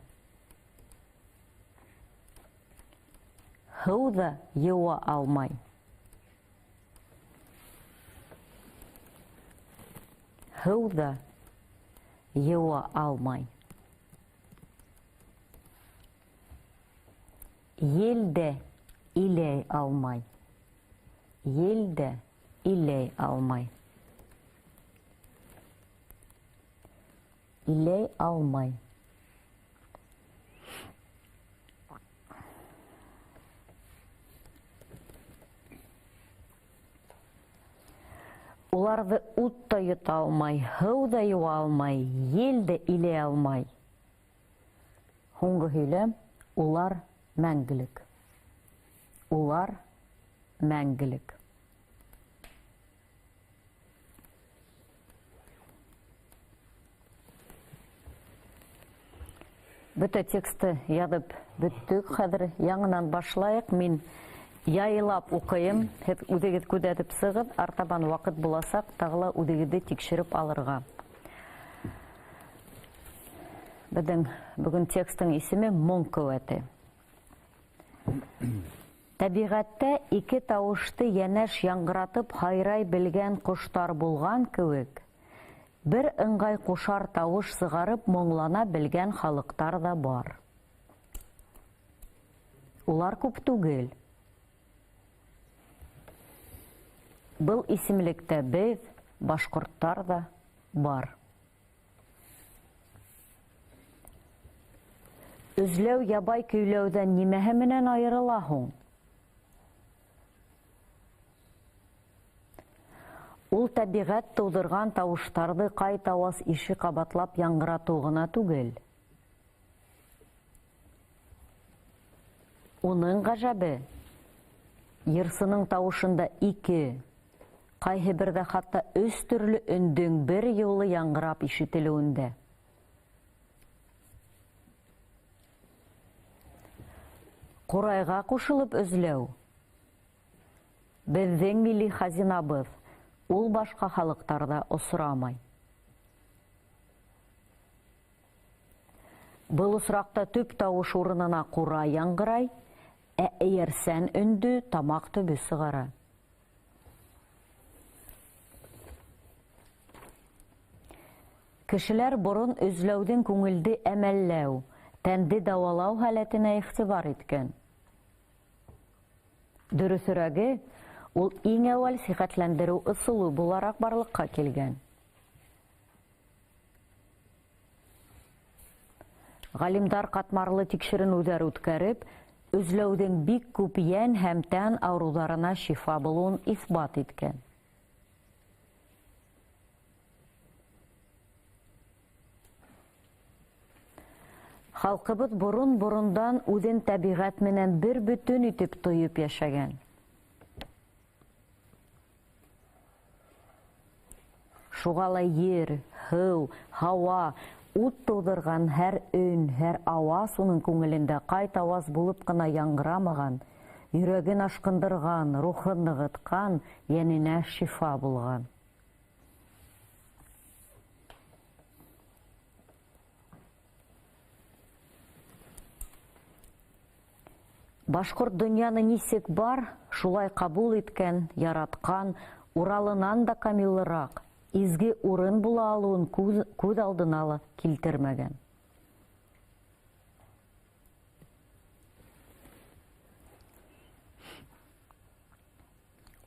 һыу ҙа йыуа алмай, һыу ҙа йыуа алмай, ел дә иләй алмай, ел дә иләй алмай, иләй алмай. Уларҙы ут та йота алмай, һыу ҙа йыуа алмай, ел дә иләй алмай. Һуңғы һөйләм: улар мәңгелек. Улар мәңгелек. Бөтә тексты яҙып бөттөк. Хәҙер яңынан башлайыҡ. Мин яйлап уҡыйым, һеҙ үҙегеҙ күҙәтеп сығыҙ, артабан ваҡыт буласаҡ, тағы ла үҙегеҙҙе тикшереп алырға. Беҙҙең бөгөн текстың исеме «Моң ҡеүәте». Тәбиғәттә ике тауышты йәнәш яңғыратып һайрай белгән ҡоштар булған кеүек, Бер ыңғай ҡушар тауыш сығарып моңлана белгән халыҡтар ҙа бар. Улар күп түгел. Был исемлектә беҙ, башҡорттар ҙа бар. Өзләү ябай көйләүҙән нимәһе менән айырыла һуң? Ул тәбиғәт тыуҙырған тауыштарҙы ҡайтауаз ише ҡабатлап яңғыратыу ғына түгел. Уның ғәжәбе, йырсының тауышында ике, ҡайһы берҙә хатта өс төрлө өндөң бер юлы яңғырап ишетелеүендә. Ҡурайға ҡушылып өзләү беҙҙең милли хазинабыҙ, ул башҡа халыҡтарҙа осрамай. Был осраҡта төп тауыш урынына ҡурай яңғырай, ә эйәрсән өндө тамаҡ төбө сығара. Кешеләр борон өзләүҙең күңелде әмәлләү, тәнде дауалау һәләтенә иғтибар иткән. Дөрөҫөрәге, ул иң әүәл сихәтләндереү ысулы булараҡ барлыҡҡа килгән. Ғалимдар ҡатмарлы тикшеренеүҙәр үткәреп, өзләүҙең бик күп йән һәм тән ауырыуҙарына шифа булыуын иҫбат иткән. Халҡыбыҙ борон-борондан үҙен тәбиғәт менән бер бөтөн итеп тойоп йәшәгән. Шуға ла ер, һыу, һауа, ут тыуҙырған һәр өн, һәр ауаз уның күңелендә ҡайтауаз булып ҡына яңғырамаған, йөрәген ашҡындырған, рухын нығытҡан, йәненә шифа булған. Башҡорт донъяны нисек бар, шулай ҡабул иткән, яратҡан, Уралынан да камиллыраҡ, изге урын була алыуын күҙ алдына ла килтермәгән.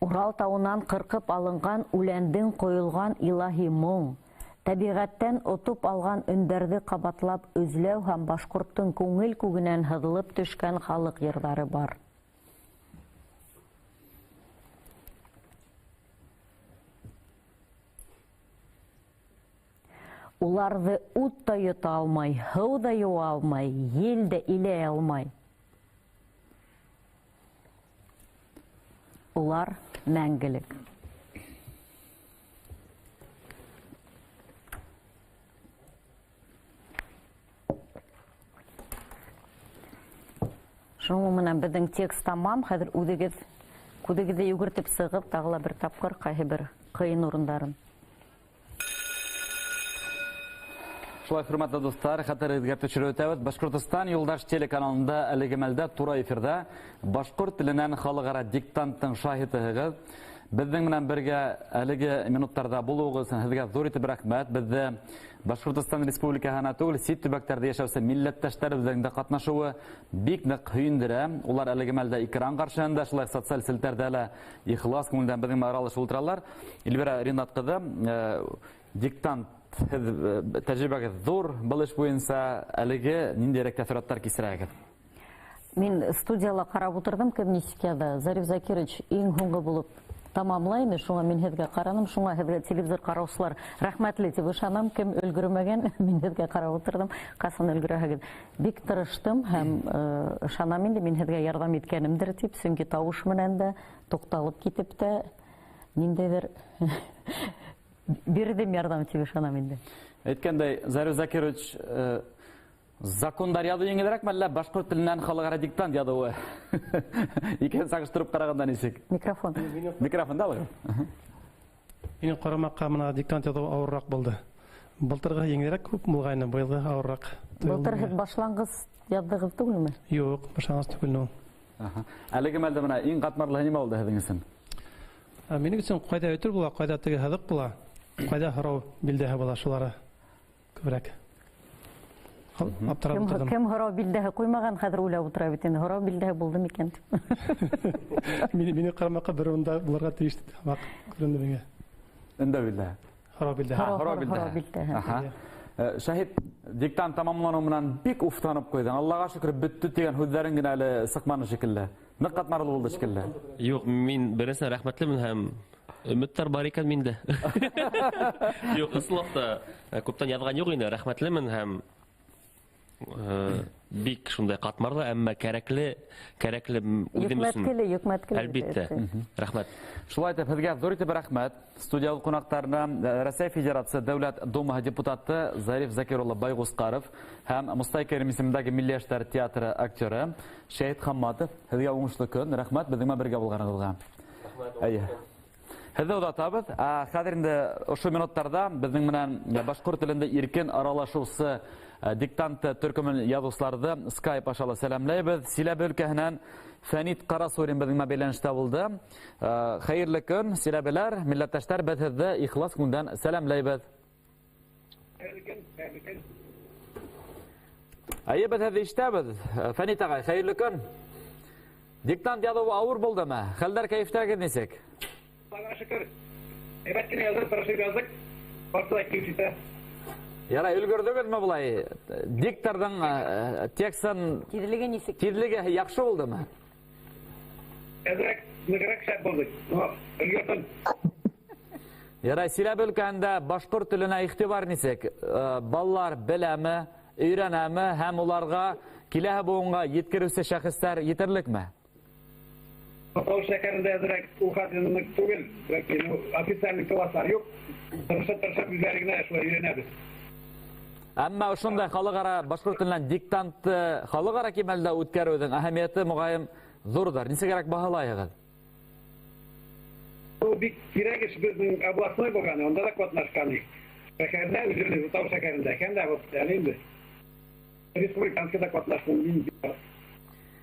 Урал тауынан ҡырҡып алынған үләндең ҡойолған илаһи моң, тәбиғәттән отоп алған өндәрҙе ҡабатлап өзләү һәм башҡорттоң күңел күгенән һыҙылып төшкән халыҡ йырҙары бар. Уларҙы ут та йота алмай, һыу ҙа йыуа алмай, ел дә иләй алмай. Улар мәңгелек. Шуның менән беҙҙең текст тамам. Хәҙер үҙегеҙ күҙегеҙҙе йүгертеп сығып, тағы ла бер тапҡыр ҡайһы бер ҡыйын урындарын. Шулай, хөрмәтле дуҫтар, хәтерегеҙгә төшөрөп үтәбеҙ. Башҡортостан Юлдаш телеканалында әлеге мәлдә тура эфирҙа башҡорт теленән халыҡ-ара диктанттың шаһитыһығыҙ. Беҙҙең менән бергә әлеге минуттарҙа булыуығыҙ өсөн һеҙгә ҙур итеп рәхмәт. Беҙҙе Башҡортостан Республикаһына түгел, сит төбәктәрҙә йәшәүсе милләттәштәребеҙҙең дә ҡатнашыуы бик ныҡ һөйөндөрә. Улар әлеге мәлдә экран ҡаршыһында, шулай социаль селтәрҙә лә ихлас күңелдән беҙҙең менән аралашып ултыралар. Эльвира Ринат ҡыҙы, диктант һеҙ тәжрибәгеҙ ҙур был эш буйынса, әлеге ниндәйерәк тәьҫораттар кисерәһегеҙ? Мин студияла ҡарап ултырҙым, кем нисек яҙа. Зариф Закирович иң һуңғы булып тамамлай инде, шуңа мин һеҙгә ҡараным, шуңа һеҙгә телевизор ҡараусылар рәхмәтле тип ышанам, кем өлгөрмәгән, мин һеҙгә ҡарап ултырҙым, ҡасан өлгөрәһегеҙ. Бик тырыштым һәм ышанам инде мин һеҙгә ярҙам иткәнемдер тип, сөнки тауыш менән дә туҡталып китеп тә ниндәйҙер бирҙем ярҙам тип ышанам инде. Әйткәндәй, Зариф Закирович, закондар яҙыу еңелерәкме, әллә башҡорт теленән халыҡ-ара диктант яҙыуы? Икеһен сағыштырып ҡарағанда нисек? Микрофон. Микрофонда алығыҙ. Минең ҡарамаҡҡа бына диктант яҙыу ауырыраҡ булды. Былтырғы еңелерәк күп булғайны, быйылғы ауырыраҡ. Былтыр һеҙ башланғыс яҙҙығыҙ түгелме? Юҡ, башланғыс түгел ул. Әлеге мәлдә бына иң ҡатмарлыһы нимә булды һеҙҙең өсөн? Минең өсөн ҡайҙа өтөр була, ҡайҙа теге һыҙыҡ була. Ҡайҙа һорау билдәһе була, шулары күберәк. Аптырап ултырҙым. Кем һорау билдәһе ҡуймаған, хәҙер уйлап ултыра бит инде. Һорау билдәһе булды микән тип. Мине ҡарамаҡҡа бер унда булырға тейеш һымаҡ күренде миңә. Өндәү билдәһе. Һорау билдәһе. Һорау билдәһе. Шәһит, диктант тамамланыу менән бик уфтанып ҡуйҙың. Аллаға шөкөр, бөттө тигән һүҙҙәрең генә әле сыҡманы шикелле. Ныҡ ҡатмарлы булды шикелле. Юҡ, мин беренсенән рәхмәтлемен һәм өмөттәр бар икән миндә. Юҡ, ысынлап та күптән яҙған юҡ инде, рәхмәтлемен һәм бик шундай ҡатмарлы, әммә кәрәкле, кәрәкле үҙем өсөн. Йөкмәткеле, йөкмәткеле. Әлбиттә. Рәхмәт. Шулай итеп, һеҙгә ҙур итеп рәхмәт. Студия ҡунаҡтарына Рәсәй Федерация Дәүләт Думаһы депутаты Зариф Закир улы Байғусҡаров һәм Мостай Кәрим исемендәге Милли йәштәр театры актеры Шәһит Хамматов. Һеҙгә уңышлы көн. Рәхмәт беҙҙең менән бергә булғанығыҙға. Әйе. Һеҙҙе оҙатабыҙ. Хәҙер инде ошо минуттарҙа беҙҙең менән башҡорт телендә иркен аралашыусы диктант төркөмөн яҙыусыларҙы Skype аша ла сәләмләйбеҙ. Силәбе өлкәһенән Фәнит Ҡарасурин беҙҙең менән бәйләнештә булды. Хәйерле көн, силәбеләр, милләттәштәр, беҙ һеҙҙе ихлас күңелдән сәләмләйбеҙ. Әйе, беҙ һеҙҙе ишетәбеҙ. Фәнит ағай, хәйерле көн. Диктант яҙыуы ауыр булдымы? Хәлдәр, кәйефтәгеҙ нисек? Аллаға шөкөр. Әйбәт кенә яҙҙыҡ, тырышып яҙҙыҡ. Барыһы ла килеп етә. Ярай, өлгөрҙөгөҙмө былай? Дикторҙың текстын Тиҙлеге нисек? Тиҙлеге яҡшы булдымы? Әҙерәк, нығыраҡ шәп булды. Өлгөрҙөм. Ярай, Силәбе өлкәһендә башҡорт теленә иғтибар нисек? Балалар беләме, өйрәнәме һәм уларға киләһе быуынға еткереүсе шәхестәр етерлекме? Тау шәһәрендә әҙерәк ул хәтле ныҡ түгел, ләкин официальный класслар юҡ. Тырышып-тырышып үҙҙәре генә шулай өйрәнәбеҙ. Әммә ошондай халыҡ-ара башҡорт теленән диктантты халыҡ-ара кимәлдә үткәреүҙең әһәмиәте моғайын ҙурҙыр. Нисегерәк баһалайһығыҙ? Ул бик кирәк эш, беҙҙең областной булған, унда ла ҡатнашҡан идек. Шәһәрҙә, үҙебеҙҙең Тау шәһәрендә, һәм дә вот әле инде республиканскийҙа ҡатнаштым мин.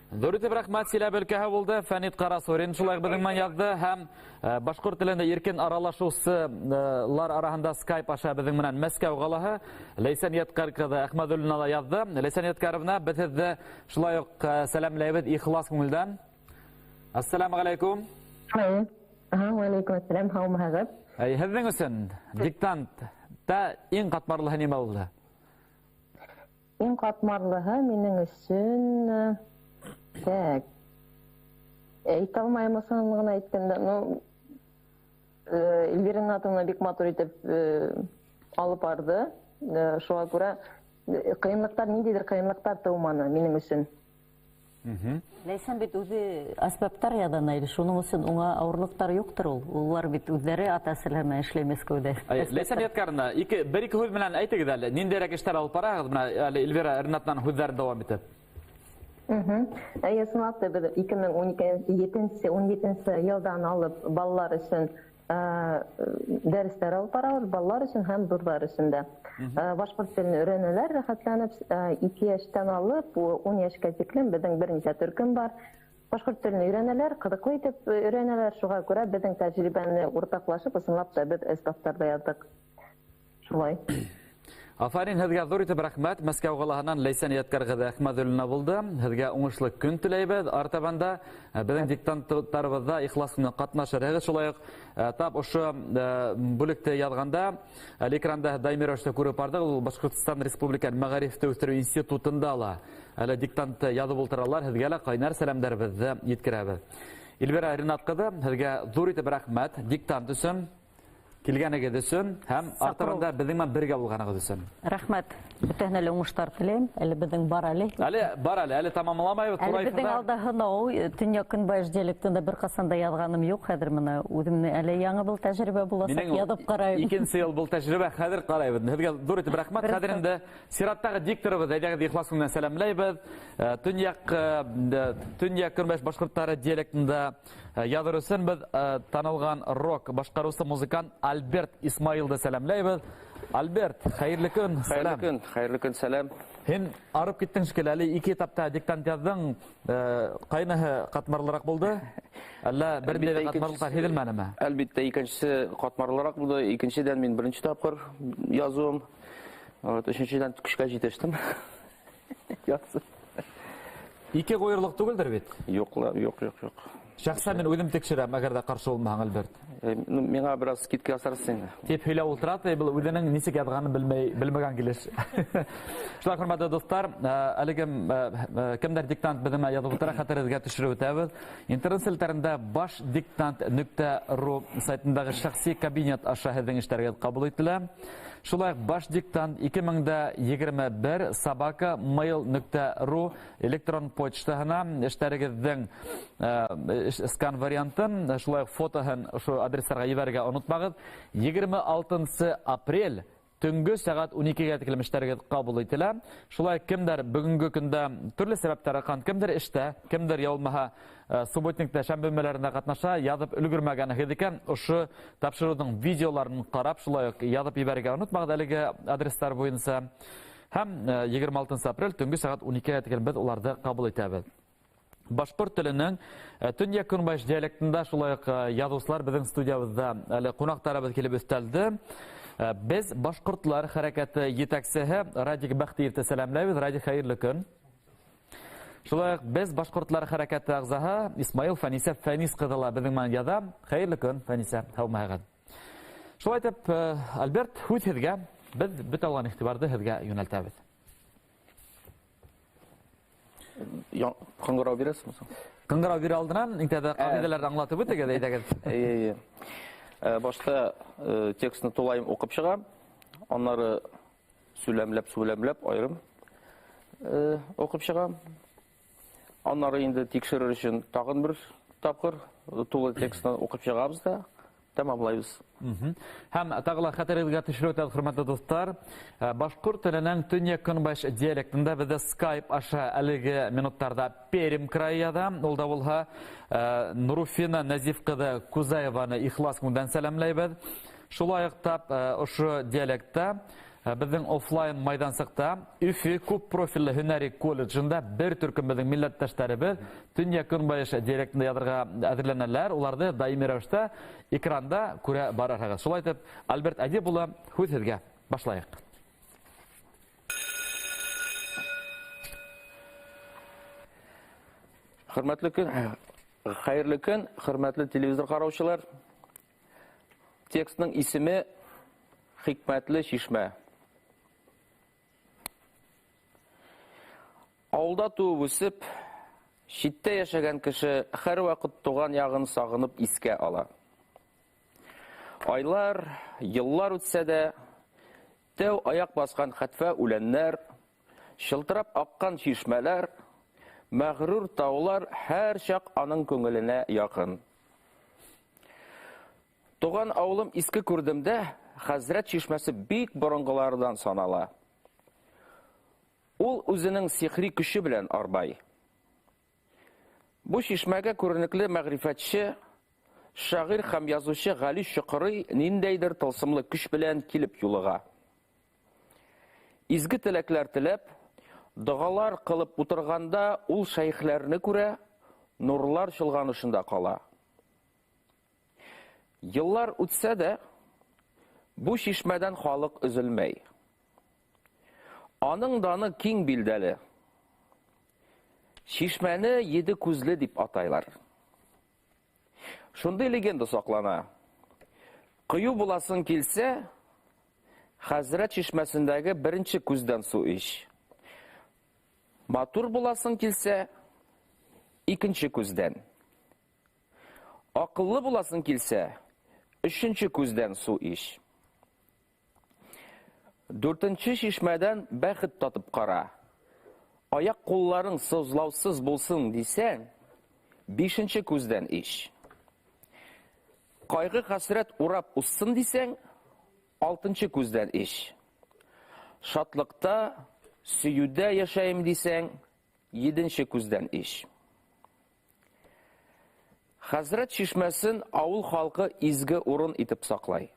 Ҙур итеп рәхмәт, Силәбе өлкәһе булды. Фәнит Ҡарасурин шулай уҡ беҙҙең менән яҙҙы һәм башҡорт телендә иркен аралашыусылар араһында Skype аша беҙҙең менән Мәскәү ҡалаһы Ләйсән Ядҡәр ҡыҙы Әхмәҙуллина ла яҙҙы. Ләйсән Ядҡәровна, беҙ һеҙҙе шулай уҡ сәләмләйбеҙ ихлас күңелдән. Ассаламу алейкум. Ва алейкум ассалам, һаумыһығыҙ. Әй, һеҙҙең өсөн диктантта иң ҡатмарлыһы нимә булды? Иң ҡатмарлыһы минең өсөн, так, әйтә алмайым ысын ғына әйткәндә, Эльвира Ринатовна бик матур итеп алып барҙы. Шуға күрә ҡыйынлыҡтар, ниндәйҙер ҡыйынлыҡтар тыуманы минең өсөн. Ләйсән бит үҙе әсбаптар яҙана ине, шуның өсөн уңа ауырлыҡтар юҡтыр ул. Улар бит үҙҙәре ата-әсәләр менән эшләй Мәскәүҙә. Әй, Ләйсән Ядҡәровна, бер-ике һүҙ менән әйтегеҙ әле, ниндәйерәк эштәр алып бараһығыҙ? Бына әле Эльвира Ринатынан һүҙҙәрен дауам итеп. Әйе, ысынлап та беҙ ике мең ун ике, ун етенсе йылдан алып балалар өсөн дәрестәр алып барабыҙ, балалар өсөн һәм ҙурҙар өсөн дә. Башҡорт телен өйрәнәләр, рәхәтләнеп, 2 йәштән алып 10 йәшкә тиклем беҙҙең бер нисә төркөм бар. Башҡорт телен өйрәнәләр, ҡыҙыҡлы итеп өйрәнәләр, шуға күрә беҙҙең тәжрибәне уртаҡлашып, ысынлап та беҙ әсбаптарҙа яҙҙыҡ. Шулай. Афарин, һеҙгә ҙур итеп рәхмәт. Мәскәү ҡалаһынан Ләйсән Ядҡәр ҡыҙы Әхмәҙуллина булды. Һеҙгә уңышлы көн теләйбеҙ. Артабан да беҙҙең диктанттарыбыҙҙа ихлас менән ҡатнашырһығыҙ. Шулай уҡ тап ошо бүлектә яҙғанда әле экранда даими рәүештә күреп барҙыҡ. Ул Башҡортостан Республика Мәғарифте үҫтереү институтында ла әле диктантты яҙып ултыралар. Һеҙгә лә ҡайнар сәләмдәребеҙҙе еткерәбеҙ. Эльвира Ринат ҡыҙы, һеҙгә ҙур итеп рәхмәт диктант өсөн, килгәнегеҙ өсөн һәм артабан да беҙҙең менән бергә булғанығыҙ өсөн. Рәхмәт. Бөтәһенә лә уңыштар теләйем. Әле беҙҙең бар әле. Әле бар әле, әле тамамламайбыҙ. Әле Тура беҙҙең эфирҙа. алда һынау, төньяҡ-көнбайыш диалектында бер ҡасан да яҙғаным юҡ. Хәҙер бына үҙемде әле яңы был тәжрибә буласаҡ, Минең яҙып ҡарайым. Икенсе йыл был тәжрибә, хәҙер ҡарайбыҙ. Һеҙгә ҙур итеп рәхмәт. Бер Хәҙер инде сираттағы дикторыбыҙ, әйҙәгеҙ, ихлас күңелдән сәләмләйбеҙ. Төньяҡ-көнбайыш башҡорттары диалектында яҙыр өсөн беҙ танылған рок башҡарыусы музыкант Альберт Исмаилды сәләмләйбеҙ. Альберт, хәйерле көн, Хәйерле сәләм. көн, хәйерле көн, сәләм. Һин арып киттең шикелле, әле ике этапта диктант яҙҙың, ҡайныһы ҡатмарлыраҡ булды? Әллә берендә дә ҡатмарлыҡтар һиҙелмәнеме? Әлбиттә, икенсеһе ҡатмарлыраҡ булды. Икенседән мин беренсе тапҡыр языуым. Өсөнсөдән көскә җитештем. Язып. Ике ҡуйырлыҡ түгелдер бит? Юҡ, юҡ, юҡ, юҡ. Шәхсән мин үҙем тикшерәм, әгәр ҙә ҡаршы булмаһаң, Альберт. Миңа бераз скидка ясарсың инде. Тип һөйләп ултыра, был үҙенең нисек яҙғанын белмәгән килеш. Шулай, хөрмәтле дуҫтар, әлеге кемдәр диктант беҙҙең менән яҙып ултыра, хәтерегеҙгә төшөрөп үтәбеҙ. Интернет селтәрендә башдиктант.ру сайтындағы шәхси кабинет аша һеҙҙең эштәрегеҙ ҡабул ителә. Шулай уҡ башдиктант 2021 собака mail.ru электрон почтаһына эштәрегеҙҙең скан вариантын, шулай уҡ фотоһын ошо адрестарға ебәрергә онотмағыҙ. 26 апрель төнгө сәғәт 12-гә тиклем эштәрегеҙ ҡабул ителә. Шулай кемдәр бөгөнгө көндә төрлө сәбәптәр арҡаһында, кемдер эштә, кемдер ялмаһа, субботникта, шәмбе өмәләрендә ҡатнаша, яҙып өлгөрмәгәнһегеҙ икән, ошо тапшырыуҙың видеоларын ҡарап, шулай уҡ яҙып ебәрергә онотмағыҙ әлеге адрестар буйынса. Һәм 26 апрель төнгө сәғәт 12-гә тиклем беҙ уларҙы ҡабул итәбеҙ. Башҡорт теленең төньяҡ-көнбайыш диалектында шулай уҡ яҙыусылар беҙҙең студиябыҙҙа әле ҡунаҡтарыбыҙ килеп өҫтәлде. Беҙ башҡортлар хәрәкәте етәксеһе Радик Бәхтиевте сәләмләйбеҙ. Радик, хәйерле көн. Шулай уҡ беҙ башҡортлар хәрәкәте ағзаһы Исмаил Фәнисә Фәнис ҡыҙы ла беҙҙең менән яҙа. Хәйерле көн, Фәнисә, һаумыһығыҙ. Шулай итеп, Альберт, һүҙ һеҙгә. Беҙ бөтә алған иғтибарҙы һеҙгә йүнәлтәбеҙ. Ҡыңғырау бирәсеңме соң? Ҡыңғырау бирә алдынан иң тәүҙә ҡағиҙәләрҙе аңлатып үтегеҙ, әйҙәгеҙ. Эйе, эйе. Башта текстны тулайым уҡып сығам, аннары сүләмләп-сүләмләп айырым уҡып сығам. Аннары инде тикшерер өсөн тағын бер тапҡыр тулы текстны уҡып сығабыҙ да тамамлайбыҙ. Һәм тағы ла хәтерегеҙгә төшөрөп үтәбеҙ, хөрмәтле дуҫтар. Башҡорт теленең төньяҡ-көнбайыш диалектында беҙҙе Skype аша әлеге минуттарда Пермь крайы яҙа. Ул да булһа, Нуруфина Нәзиф ҡыҙы Кузаеваны ихлас күңелдән сәләмләйбеҙ. Шулай уҡ тап ошо диалектта беҙҙең офлайн майҙансыҡта Өфө күп профилле һөнәри колледжында бер төркөм беҙҙең милләттәштәребеҙ төньяҡ-көнбайыш диалектында яҙырға әҙерләнәләр. Уларҙы даими рәүештә экранда күрә барырһығыҙ. Шулай итеп, Альберт Әдип улы, һүҙ һеҙгә. Башлайыҡ. Хөрмәтле көн, хәйерле көн, хөрмәтле телевизор ҡараусылар. Текстның исеме Хикмәтле шишмә. Ауылда туып үсеп, читтә яшәгән кеше һәр ваҡыт туған яғын сағынып искә ала. Айлар, йыллар үтсә дә, тәү аяҡ баҫҡан хәтфә үләннәр, шылтырап аҡҡан шишмәләр, мәғрур таулар һәр чак аның күңеленә яҡын. Туған ауылым Иске Күрҙемдә Хәзрәт шишмәсе бик боронғоларҙан санала. Ул үзенең сихри көсө белән арбай. Бу шишмәгә күренекле мәгърифәтче, шағир һәм язучы Гали Шоҡорый ниндәйҙер тылсымлы көс белән килеп юлыға. Изге теләкләр теләп, доғалар ҡылып утырғанда ул шәйхләрне күрә, нурлар чолганышында ҡала. Йыллар үтсә дә, бу шишмәдән халыҡ өзелмәй. Аның даны киң билдәле. Шишмәне еде күзле дип атайлар. Шундый легенда саклана. Кыю буласың килсә, Хәзрәт шишмәсендәге беренче күздән су ич. Матур буласың килсә, икенче күздән. Акыллы буласың килсә, өченче күздән су ич. Дүртенче шишмәдән бәхет татып кара. Аяк кулларың сызлаусыз булсын дисәң, бишенче күздән ич. Кайгы хәсрәт урап узсын дисәң, алтынчы күздән ич. Шатлыкта, сөюдә яшәйм дисәң, еденче күздән ич. Хәзрәт шишмәсен авыл халкы изге урын итеп саклай.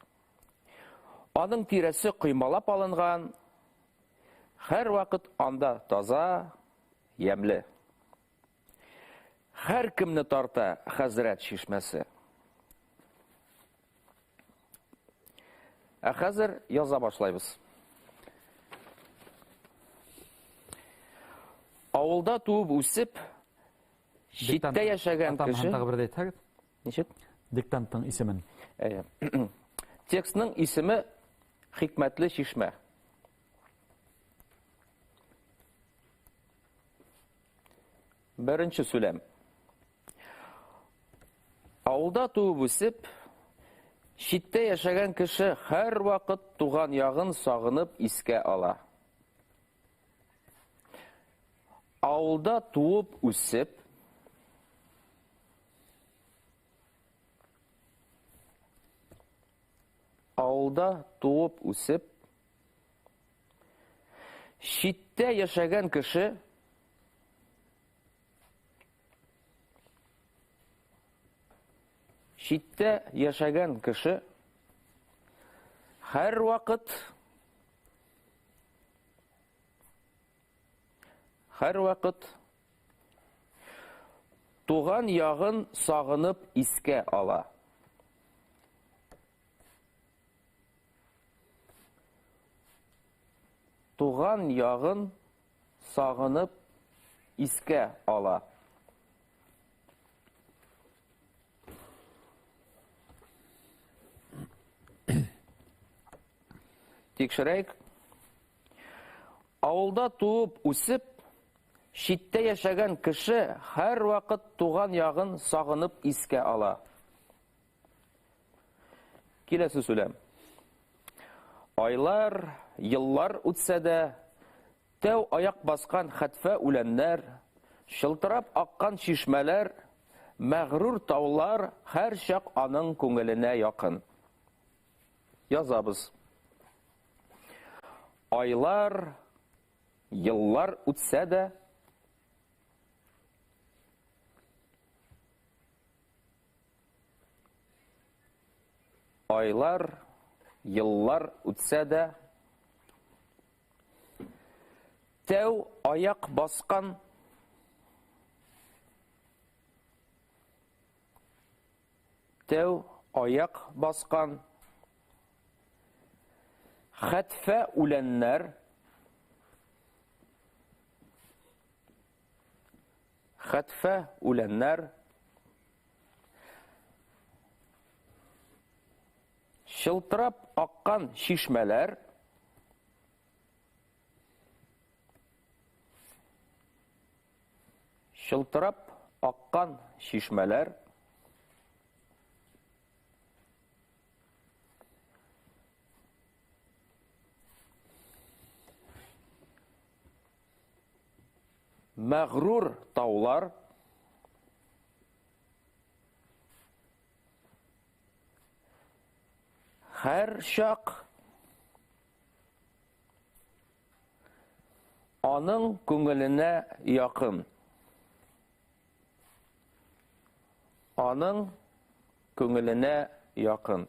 Аның тирәсе коймалап алынган, Һәр ваҡыт анда таза, йәмле. Һәр кемне тарта Хәзрәт чишмәсе. Ә хәзер яза башлайбыз. Авылда туып үсеп, читтә яшәгән кеше. Тағы бер әйтһәгеҙ. Ничек? Диктанттың исемен. Әйе. Текстның исеме Хикмәтле чишмә. Беренче сүләм. Авылда туып үсеп, читтә яшәгән кеше һәр ваҡыт туған яғын сағынып искә ала. Авылда туып үсеп, авылда туып үсеп, читтә яшәгән кеше читтә яшәгән кеше һәр ваҡыт туған яғын сағынып искә ала. Туған яғын сағынып искә ала. Тикшерәйек. Авылда туып үсеп, читтә яшәгән кеше һәр ваҡыт туған яғын сағынып искә ала. Киләсе сүләм. Айлар, йыллар үтсә дә, тәү аяҡ баҫҡан хәтфә үләннәр, шылтырап аҡҡан шишмәләр, мәғрур таулар һәр саҡ аның күңеленә яҡын. Язабыз. Айлар, йыллар үтсә дә, айлар, йыллар үтсә дә, тәү аяҡ баҫҡан тәү аяҡ баҫҡан хәтфә үләннәр хәтфә үләннәр шылтырап аҡҡан шишмәләр шылтырап аҡҡан шишмәләр мәғрур таулар һәр саҡ аның күңеленә яҡын. Аның күңеленә яҡын.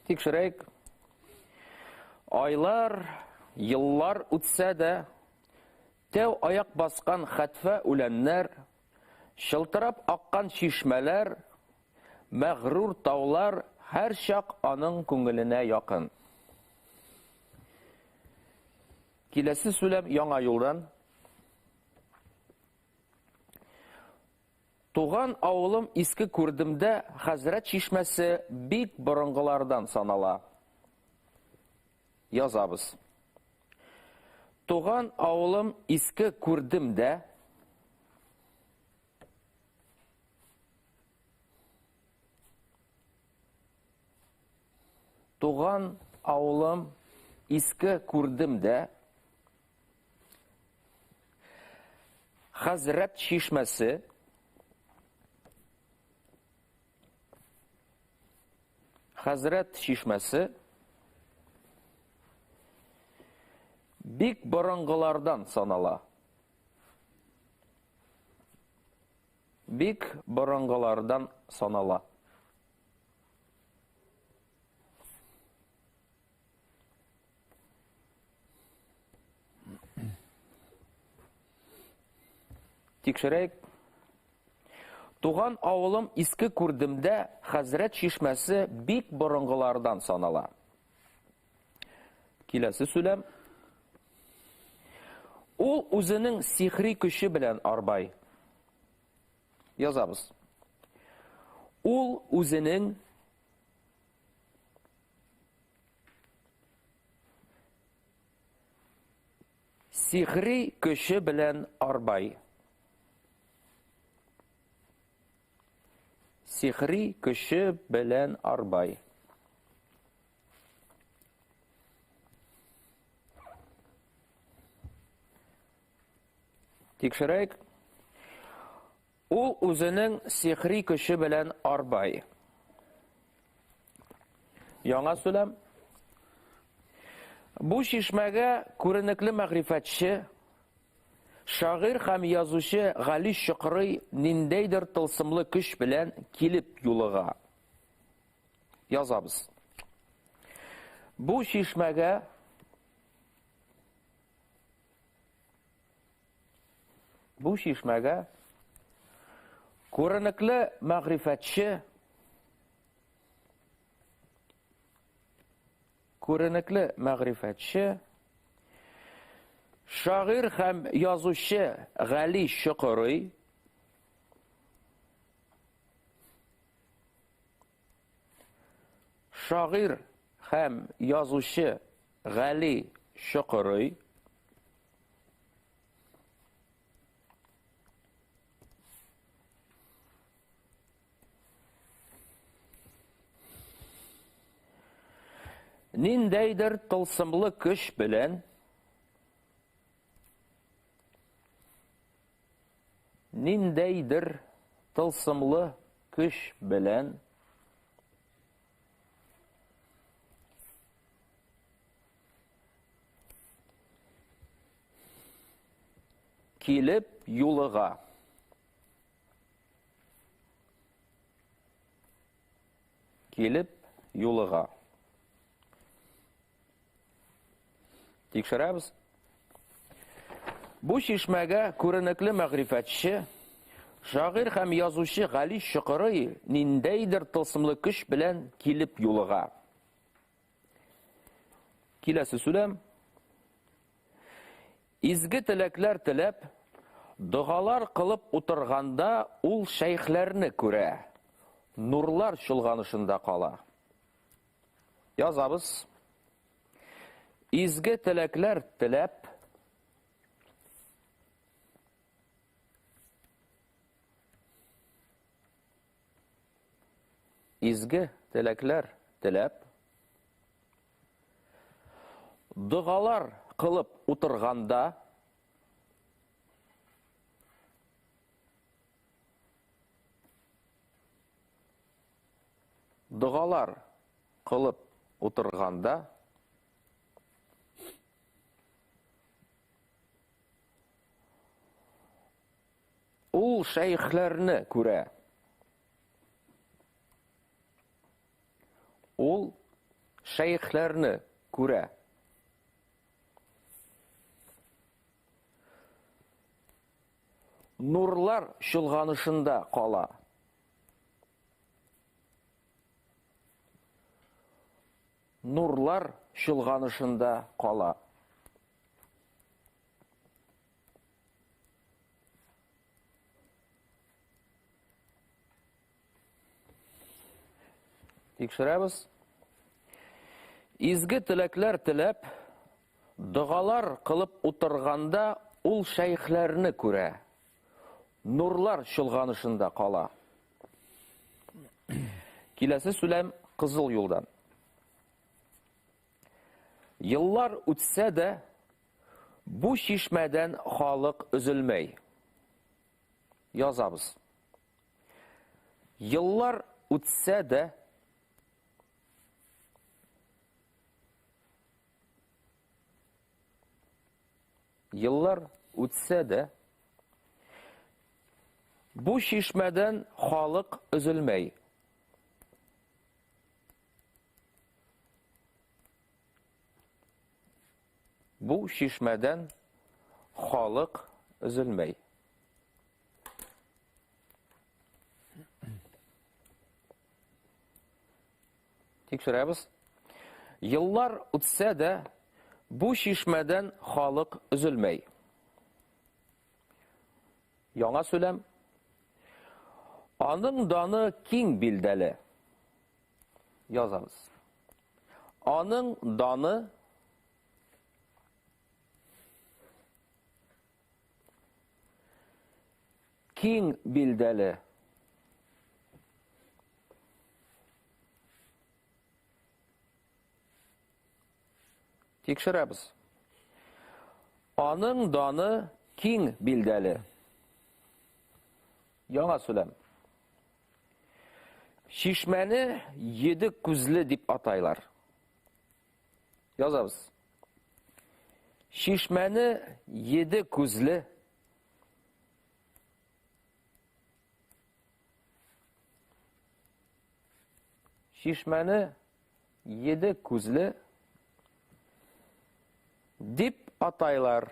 Тикшерәйек. Айлар, йыллар үтсә дә, тәү аяҡ баҫҡан хәтфә үләннәр, шылтырап аҡҡан шишмәләр, мәғрур таулар һәр саҡ аның күңеленә яҡын. Киләсе сүләм яңа юлдан. Туған ауылым Иске Күрдемдә Хәзрәт чишмәсе бик боронғоларҙан санала. Язабыз. Туған ауылым Иске Күрдемдә Туған ауылым Иске Күрдемдә Хәзрәт чишмәсе Хәзрәт чишмәсе бик боронғоларҙан санала. бик борынғыларҙан санала. Тикшерәйек. Туған ауылым Иске Күрҙемдә Хәҙрәт шишмәсе бик боронғоларҙан санала. Киләсе сүләм. Ул үзенең сихри көсө белән арбай. Язабыз. Ул үзенең сихри көсө белән арбай. Сихри көсө белән арбай. Тикшерәйек. Ул үзенең сихри көсө белән арбай. Яңа сүләм. Бу шишмәгә күренекле мәгърифәтче, шағир һәм язучы Гали Чокрый ниндәйдер тылсымлы көч белән килеп юлыга. Язабыз. Бу шишмәгә күренекле мәгърифәтче, шағир һәм язучы Гали Чокрый ниндәйдер тылсымлы көс белән килеп юлыға. Тикшерәбез. Бу шишмәгә күренекле мәгърифәтче, шағир һәм язучы Гали Чокрый ниндәйдер тылсымлы көч белән килеп юлыга. Киләсе сүләм. Изге теләкләр теләп, догалар кылып утырганда ул шәйхләрне күрә, нурлар чолганышында кала. Язабыз. Изге теләкләр теләп, догалар кылып утырганда ул шәйхләрне күрә. Нурлар чолганышында кала. Тикшерәбез. Изге теләкләр теләп, догалар кылып утырганда ул шәйхләрне күрә. Нурлар чолганышында кала. Киләсе сүләм Кызыл юлдан. Йыллар үтсә дә, бу шишмәдән халык өзелмәй. Язабыз. Йыллар үтсә дә, Бу чишмәдән халык өзелмәй. Бу чишмәдән халык өзелмәй. Тикшерәбез. Еллар үтсә дә, бу чишмәдән халык өзелмәй. Яңа сөйләм. Аның даны киң билдәле. Язабыз. Аның даны киң билдәле. Тикшерәбез. Аның даны киң билдәле. Яңа сөйләм. Чишмәне еде күзле дип атайлар. Язабыз. Чишмәне еде күзле. Чишмәне еде күзле дип атайлар.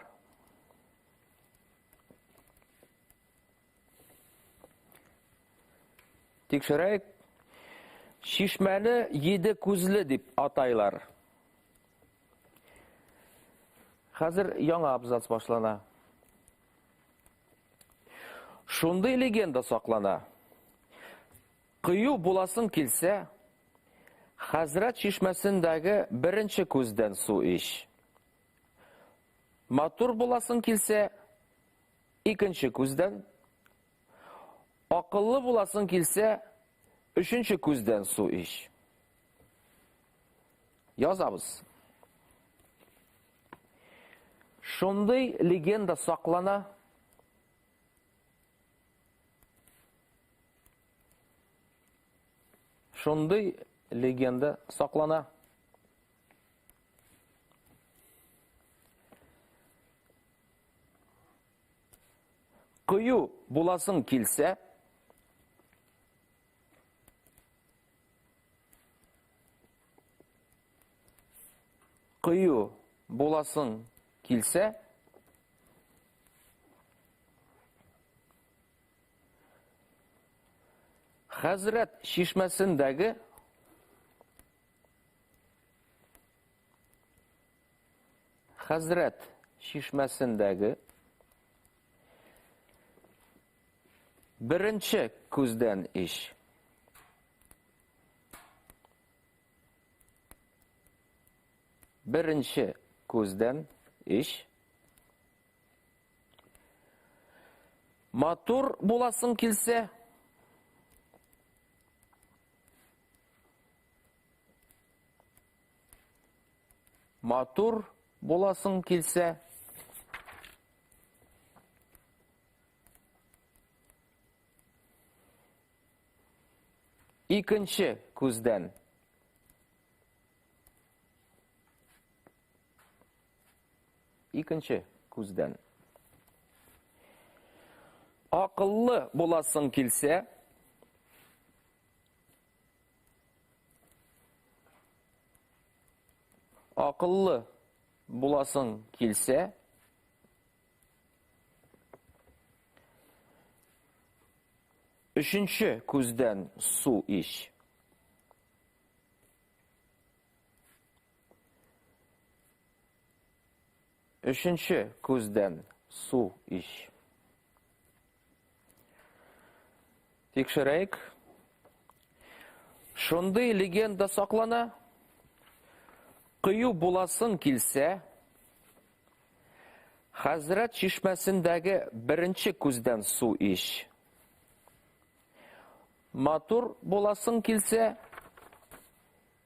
Тикшерәйек. Чишмәне еде күзле дип атайлар. Хәзер яңа абзац башлана. Шундый легенда саклана. Кыю буласың килсә, Хәзрәт чишмәсендәге беренче күздән су ич. Матур буласың килсә, икенче күздән. Акыллы буласың килсә, өченче күздән су ич. Язабыз. Шундый легенда саклана. Шундый легенда саклана. Кыю буласың килсә, кыю буласың килсә, Хәзрәт чишмәсендәге Хәзрәт чишмәсендәге беренче күздән ич. Беренче күздән ич. Матур буласың килсә, матур буласың килсә, икенче күздән. Икенче күздән. Акыллы буласың килсә, акыллы буласың килсә, өченче күздән су ич. Өченче күздән су ич. Тикшерәйек. Шундый легенда саклана. Кыю буласың килсә, Хәзрәт чишмәсендәге беренче күздән су ич. Матур буласың килсә,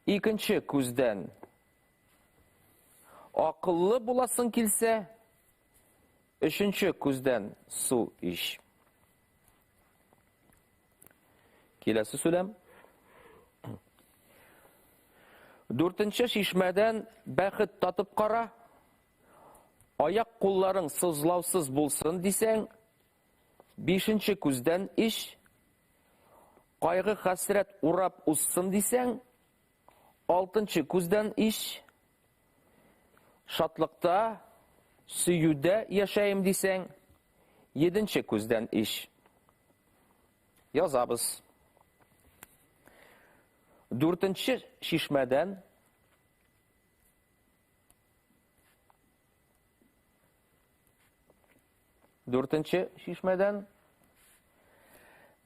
икенче күздән. Акыллы буласың килсә, өченче күздән су ич. Киләсе сөйләм. Дүртенче чишмәдән бәхет татып кара. Аяк кулларың сызлаусыз булсын дисәң, Бишенче күздән ич. Кайгы хәсрәт урап узсын дисәң, алтынчы күздән ич. Шатлыкта, сөюдә яшәем дисәң, еденче күздән ич. Язабыз. Дүртенче чишмәдән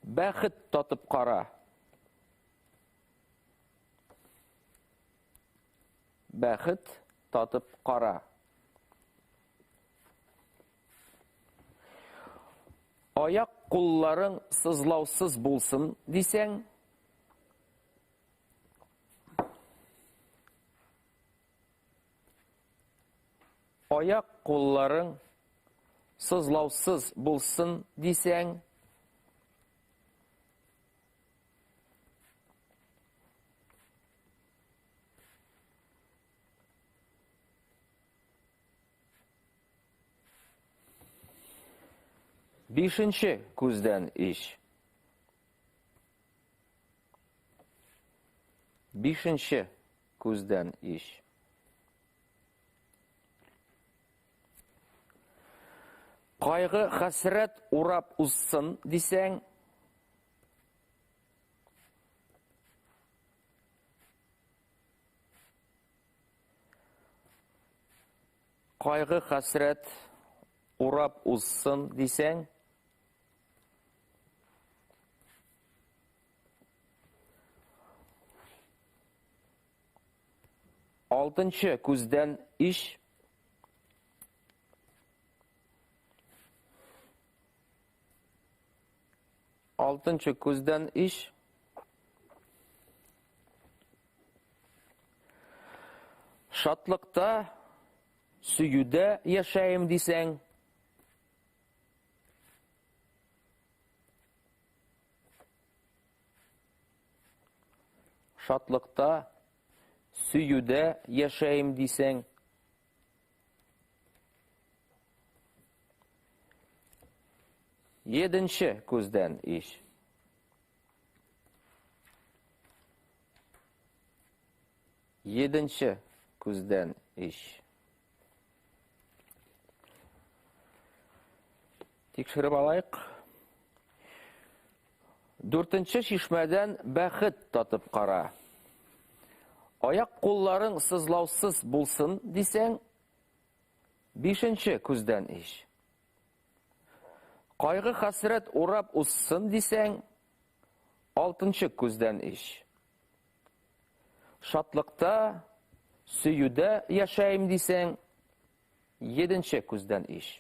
бәхет татып кара. Бәхет татып кара. Аяк кулларың сызлаусыз булсын дисәң, аяк кулларың сызлаусыз булсын дисәң, бишенче күздән ич. Бишенче күздән ич. Кайгы хәсрәт урап узсын дисәң, кайгы хәсрәт урап узсын дисәң, алтынчы күздән ич. Алтынчы күздән ич. Шатлыкта, сөюдә яшәем дисәң, шатлыкта, сөюдә яшәем дисәң, еденче күздән ич. Еденче күздән ич. Тикшереп алайык. Дүртенче чишмәдән бәхет татып кара. Аяк кулларың сызлаусыз булсын дисәң, бишенче күздән ич. Кайгы хәсрәт урап узсын дисәң, алтынчы күздән ич. Шатлыкта, сөюдә яшәем дисәң, еденче күздән ич.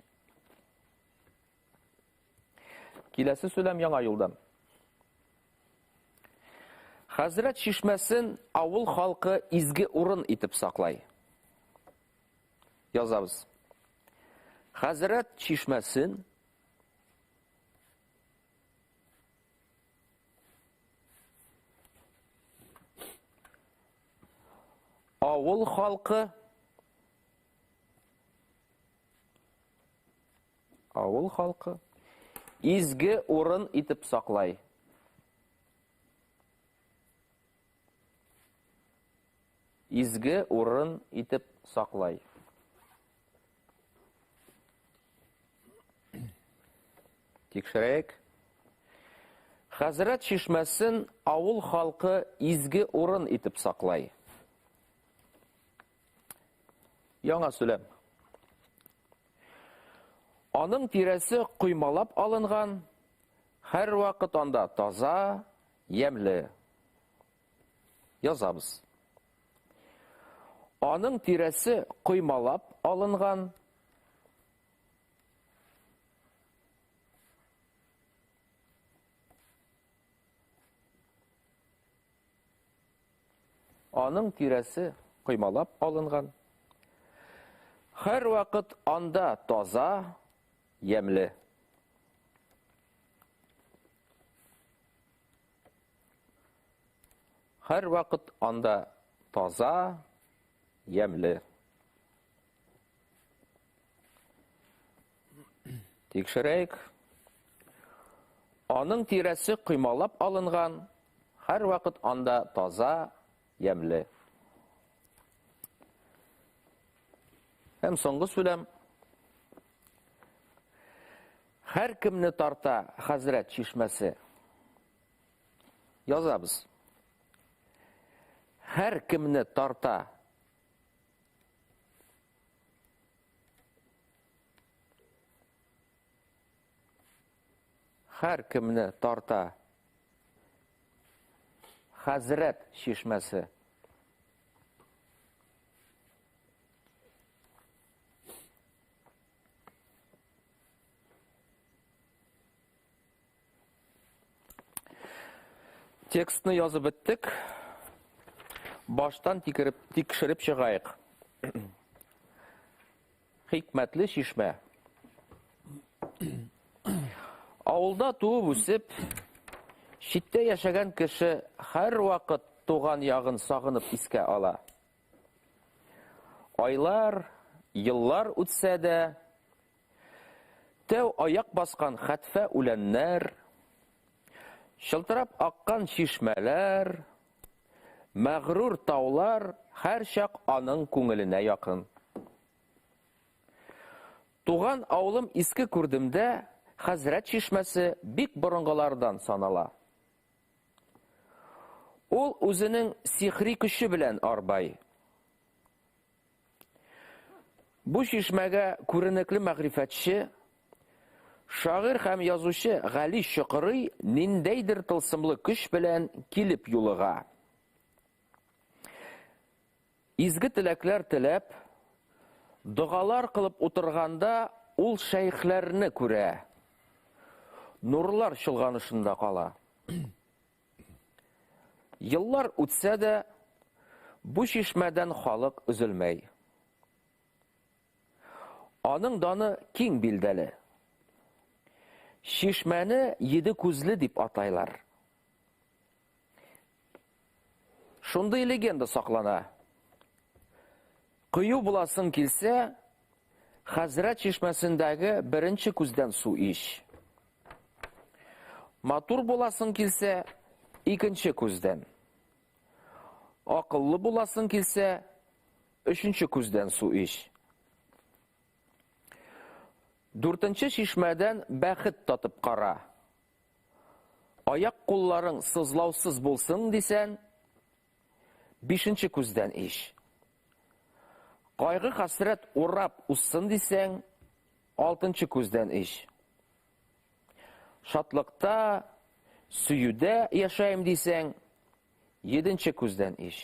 Киләсе сөйләм яңа юлдан. Хәзрәт чишмәсен авыл халкы изге урын итеп саклай. Язабыз. Хәзрәт чишмәсен авыл халкы изге урын итеп саклай. Изге урын итеп саклай. Тикшерәйек. Хәзрәт чишмәсен авыл халкы изге урын итеп саклай. Яңа сөйләм. Аның тирәсе коймалап алынган, һәр вакыт анда таза, ямьле. Язабыз. Аның тирәсе коймалап алынган, аның тирәсе коймалап алынган, һәр вакыт анда таза, ямьле. Һәр вакыт анда таза, ямьле. Тикшерәйек. Аның тирәсе ҡоймалап алынған, һәр ваҡыт анда таза, йәмле. Һәм соңғы сүләм. Һәр кемне тарта Хәзрәт чишмәсе. Язабыз. Һәр кемне тарта. Һәр кемне тарта Хәзрәт чишмәсе. Текстны язып беттек. Баштан тикшереп чыгайык. Хикмәтле чишмә. Авылда туып үсеп, читтә яшәгән кеше һәр вакыт туган ягын сагынып искә ала. Айлар, еллар үтсә дә, тәү аяк баскан хәтфә үләннәр, чылтырап аккан чишмәләр, мәгърур таулар һәр чак аның күңеленә якын. Туган авылым Иске Күрдемдә Хәзрәт чишмәсе бик борынгылардан санала. Ул үзенең сихри көче белән арбай. Бу чишмәгә күренекле мәгърифәтче, шагыйрь һәм язучы Гали Чокырый ниндәйдер тылсымлы көч белән килеп юлыга. Изге теләкләр теләп, догалар кылып утырганда ул шәйхләрне күрә. Нурлар чолганышында кала. Еллар үтсә дә, бу чишмәдән халык өзелмәй. Аның даны киң билдәле. Чишмәне еде күзле дип атайлар. Шундый легенда саклана. Кыю буласың килсә, Хәзрәт чишмәсендәге беренче күздән су ич. Матур буласың килсә, икенче күздән. Акыллы буласың килсә, өченче күздән су ич. Дүртенче чишмәдән бәхет татып кара. Аяк кулларың сызлаусыз булсын дисән, бишенче күздән ич. Кайгы хәсрәт урап узсын дисәң, алтынчы күздән ич. Шатлыкта, сөюдә яшәйм дисәң, еденче күздән ич.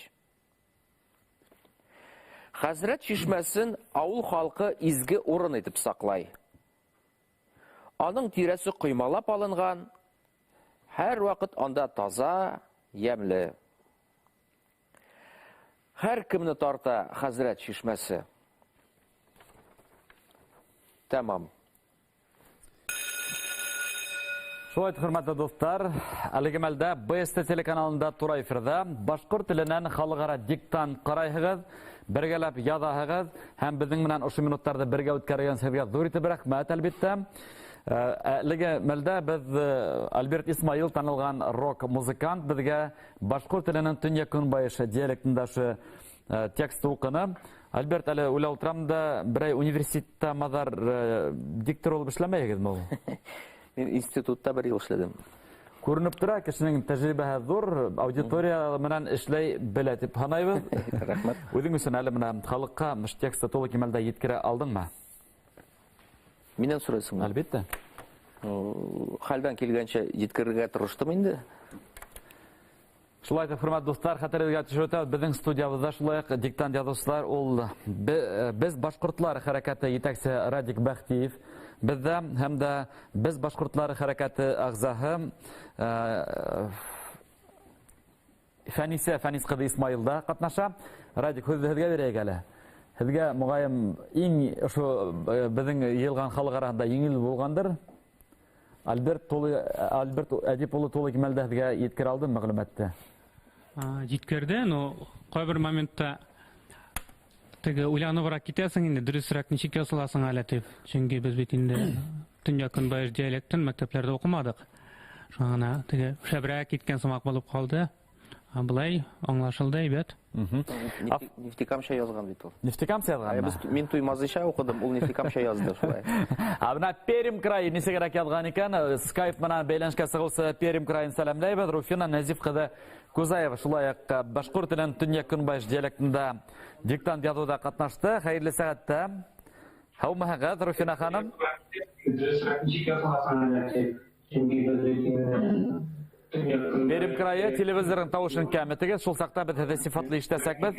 Хәзрәт чишмәсен авыл халкы изге урын итеп саклай. Аның тирәсе коймалап алынган, һәр вакыт анда таза, ямьле. Һәр кемне тарта Хәзрәт чишмәсе. Тәмам. Шулай итеп, хөрмәтле дуслар, әлеге мәлдә БСТ телеканалында тура эфирда башкорт теленнән халыкара диктант карайһыгыз, бергәләп язаһыгыз һәм безнең белән ошо минутларда бергә үткәргән сезгә зур итеп рәхмәт, әлбиттә. Әлеге мәлдә без Альберт Исмаил танылган рок-музыкант безгә башкорт теленең төньяк-көнбайыш диалектында шы текст укыны. Альберт, әле уйлап утырам да, берәй университетта мазар диктор булып эшләмәйегезме ул? Мин институтта бер ел эшләдем. Күренеп тора, кешенең тәжрибәһе зур, аудитория менән эшләй белә дип һанайбыҙ. Рәхмәт. Үҙең өсөн әле менә халыҡҡа мыш текстты тулы кимәлдә еткерә алдыңмы? Минән сорайсыңмы? Әлбиттә. Хәлдән килгәнчә еткерергә тырыштым инде. Шулай итеп, хөрмәтле дуслар, хәтерегеҙгә төшереп үтәбеҙ, беҙҙең студиябыҙҙа шулай уҡ диктант яҙыусылар ул Беҙ башҡортлар хәрәкәте етәксе Радик Бәхтиев беҙҙә һәм дә Беҙ башҡортлар хәрәкәте ағзаһы Фәнисә Фәнис ҡыҙы Исмаил да ҡатнаша. Радик, һүҙҙе һеҙгә бирәйек әле. Һеҙгә моғайым иң ошо беҙҙең йыйылған халыҡ араһында еңел булғандыр. Альберт Әдип улы тулы кимәлдә һеҙгә еткерә алдым мәғлүмәтте. Еткерҙе, но ҡайбер моментта теге уйланыбыраҡ китәсең инде, дөрөҫөрәк нисек ясаласың әле тип. Сөнки беҙ бит инде төньяҡ-көнбайыш диалектын мәктәпләрҙә уҡыманыҡ. Шуңа гына теге шәбрәк киткән сымак булып калды. Былай аңлашылды әйбәт. Нефтекамча язган бит ул. Нефтекамча язганмы? Мин Туймазыча укыдым, ул Нефтекамча язды шулай. Ә менә Пермь крае нисегрәк язган икән? Skype менән бәйләнешкә чыгучы Пермь краен сәламләйбез. Руфина Нәзиф кызы Кузаева шулай ук башкорт теленең төньяк-көнбатыш диалектында диктант язуда катнашты. Хәерле сәгатьтә. Һаумыһыгыз, Руфина ханым. Пермь крае телевизорның тавышын кәметегез, шул сакта без һеҙҙе сифатлы ишетәсәкбеҙ.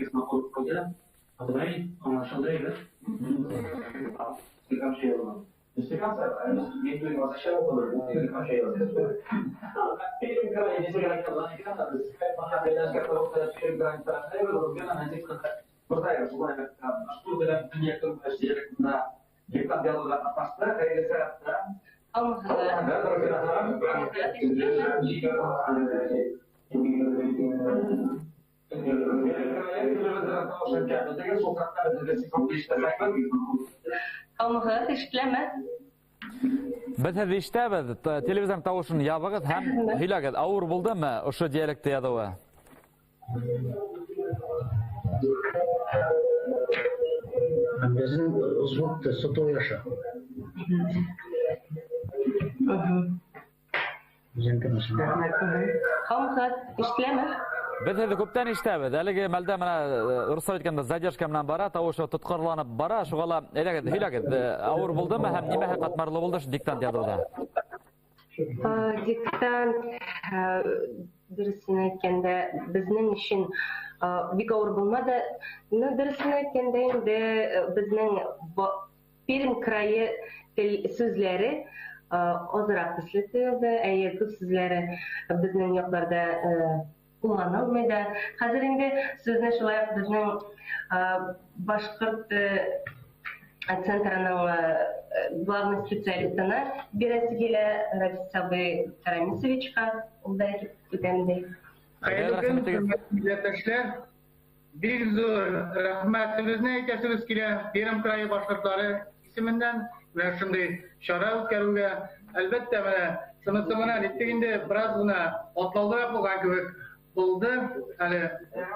Һаумыһығыҙ, ишетеләме? Беҙ һеҙҙе ишетәбеҙ. Телевизор тауышын ябығыҙ һәм һөйләгеҙ. Ауыр булдымы ошо диалектты яҙыуы? Беҙҙең звук сотовый аша. Һаумыһығыҙ, ишетеләме? Беҙ һеҙҙе күптән ишетәбеҙ. Әлеге мәлдә менә русса әйткәндә задержка менән бара, тауышы тотҡарланып бара. Шуға ла әйҙәгеҙ, һөйләгеҙ. Ауыр булдымы һәм нимәһе ҡатмарлы булды ошо диктант яҙыуҙа? Диктант, дөрөҫөн әйткәндә, беҙҙең өсөн бик ауыр булманы. Но дөрөҫөн әйткәндә инде беҙҙең Пермь крайы тел сүзләре азыраҡ төҫлө тойолдо. Әйе, күп сүзләре беҙҙең яҡларҙа кулланылмай да. Хәҙер инде сүзне шулай уҡ беҙҙең башҡорт центрының главный специалистына бирәсе килә, Рафис абый Тарамисовичҡа, ул да әйтеп үтәмдәй. Хәйерле көн, хөрмәтле милләттәшләр. Бик ҙур рәхмәтебеҙне әйтәсебеҙ килә Пермь крайы башҡорттары исеменән менә шундай чара үткәреүгә. Әлбәттә, менә шунысы менән әйттек инде, бераз ғына атлаулыраҡ булған кеүек булды. Әле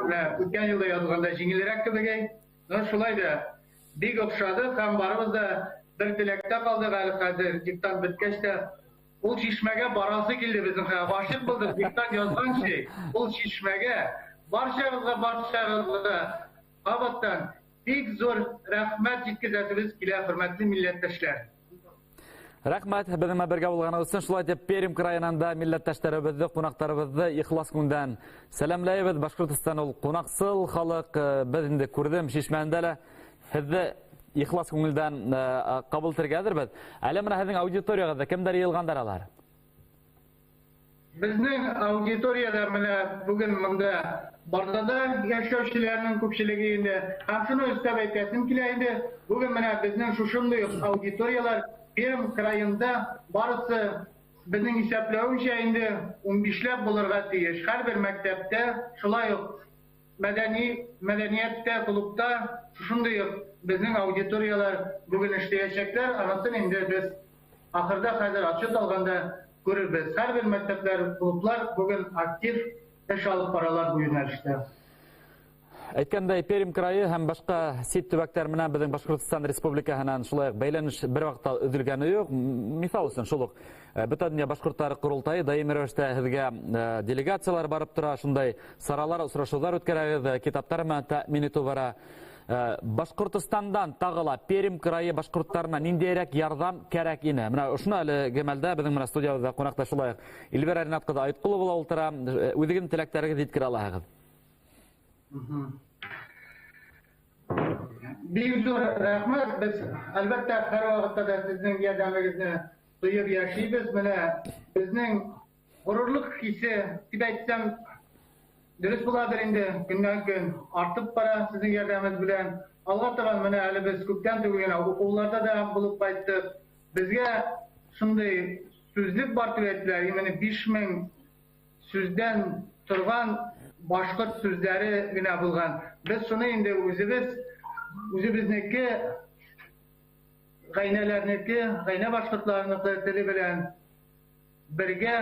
менә үткән йылда яҙғанда еңелерәк кебек. Но шулай да бик оҡшады һәм барыбыҙ да бер теләктә ҡалдыҡ. Әле хәҙер диктант бөткәс тә ул шишмәгә барасы килде беҙҙең. Ғашиҡ булдыҡ диктант яҙған шей. Ул шишмәгә барсағыҙға, барсағыҙға ҡабаттан бик ҙур рәхмәт еткеҙәсебеҙ килә, хөрмәтле милләттәшләр. Рәхмәт, беҙҙең менән бергә булғанығыҙ өсөн. Шулай итеп, Пермь крайынан да милләттәштәребеҙҙе, ҡунаҡтарыбыҙҙы ихлас күңелдән сәләмләйбеҙ. Башҡортостан ул ҡунаҡсыл халыҡ, беҙ инде күрҙем шишмәндә лә һеҙҙе ихлас күңелдән ҡабул итергә әҙербеҙ. Әле бына һеҙҙең аудиторияғыҙҙа кемдәр йыйылғандар алар? Беҙҙең аудиторияда менә бөгөн бында Бардада йәшәүселәрҙең күпселеге инде. Һәм шуны өҫтәп әйтәсем килә инде, бөгөн менә беҙҙең шушындай аудиториялар Пермь крайында барысы беҙҙең иҫәпләүенсә инде 15ләп булырға тейеш. Һәр бер мәктәптә шулай уҡ мәҙәниәттә, клубта шушындай уҡ беҙҙең аудиториялар бөгөн эшләйәсәктәр. Анысын инде беҙ ахырҙа хәҙер отчет алғанда күрербеҙ. Һәр бер мәктәптәр, клублар бөгөн актив эш алып баралар бу йүнәлештә. Әйткәндәй, Пермь крайы һәм башҡа сит төбәктәр менән беҙҙең Башҡортостан Республикаһынан шулай уҡ бәйләнеш бер ваҡытта өҙөлгәне юҡ. Миҫал өсөн шул уҡ Бөтә донъя башҡорттары ҡоролтайы даими рәүештә һеҙгә делегациялар барып тора, шундай саралар, осрашыуҙар үткәрәгеҙ, китаптар менән тәьмин итеү бара. Башҡортостандан тағы ла Пермь крайы башҡорттарына ниндәйерәк ярҙам кәрәк ине? Менә ошоно әле ғәмәлдә беҙҙең менән студиябыҙҙа ҡунаҡта шулай уҡ Эльвира Ринат ҡыҙы Айтҡолова ла ултыра. Үҙегеҙҙең теләктәрегеҙҙе еткерә алаһығыҙ. Бик ҙур рәхмәт. Беҙ әлбәттә һәр ваҡытта да һеҙҙең ярҙамығыҙҙы тойоп йәшәйбеҙ. Менә беҙҙең ғорурлыҡ хисе тип әйтсәм дөрөҫ булалыр инде, көннән көн артып бара һеҙҙең ярҙамығыҙ белән. Алға табан менә әле беҙ күптән түгел генә уҡыуҙарҙа да булып ҡайттыҡ. Беҙгә шундай сүҙлек бар тип әйттеләр. Именно 5000 сүҙҙән торған башҡорт сүҙҙәре генә булған. Беҙ шуны инде үҙебеҙҙеке, ғаиләләрнеке, ғаилә башҡортларыныҡы теле белән бергә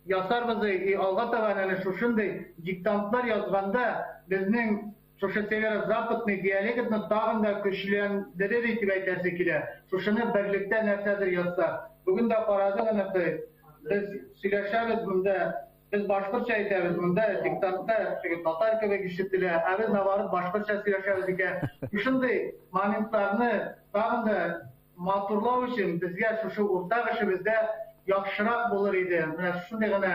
ясарбыз. И алга табан әнә шушындый диктантлар язганда безнең шушы северо-западный диалектны тагын да көчләндерер дип әйтәсе килә. Шушыны берлектә нәрсәдер язса. Бүген дә карадык әнә без сөйләшәбез монда, без башкортча әйтәбез монда, диктантта теге татар кебек ишетелә, ә без наоборот башкортча сөйләшәбез икән. Шушындый моментларны тагын да матурлау өчен безгә шушы уртак эшебездә яхшырак булыр иде. Менә шушындый гына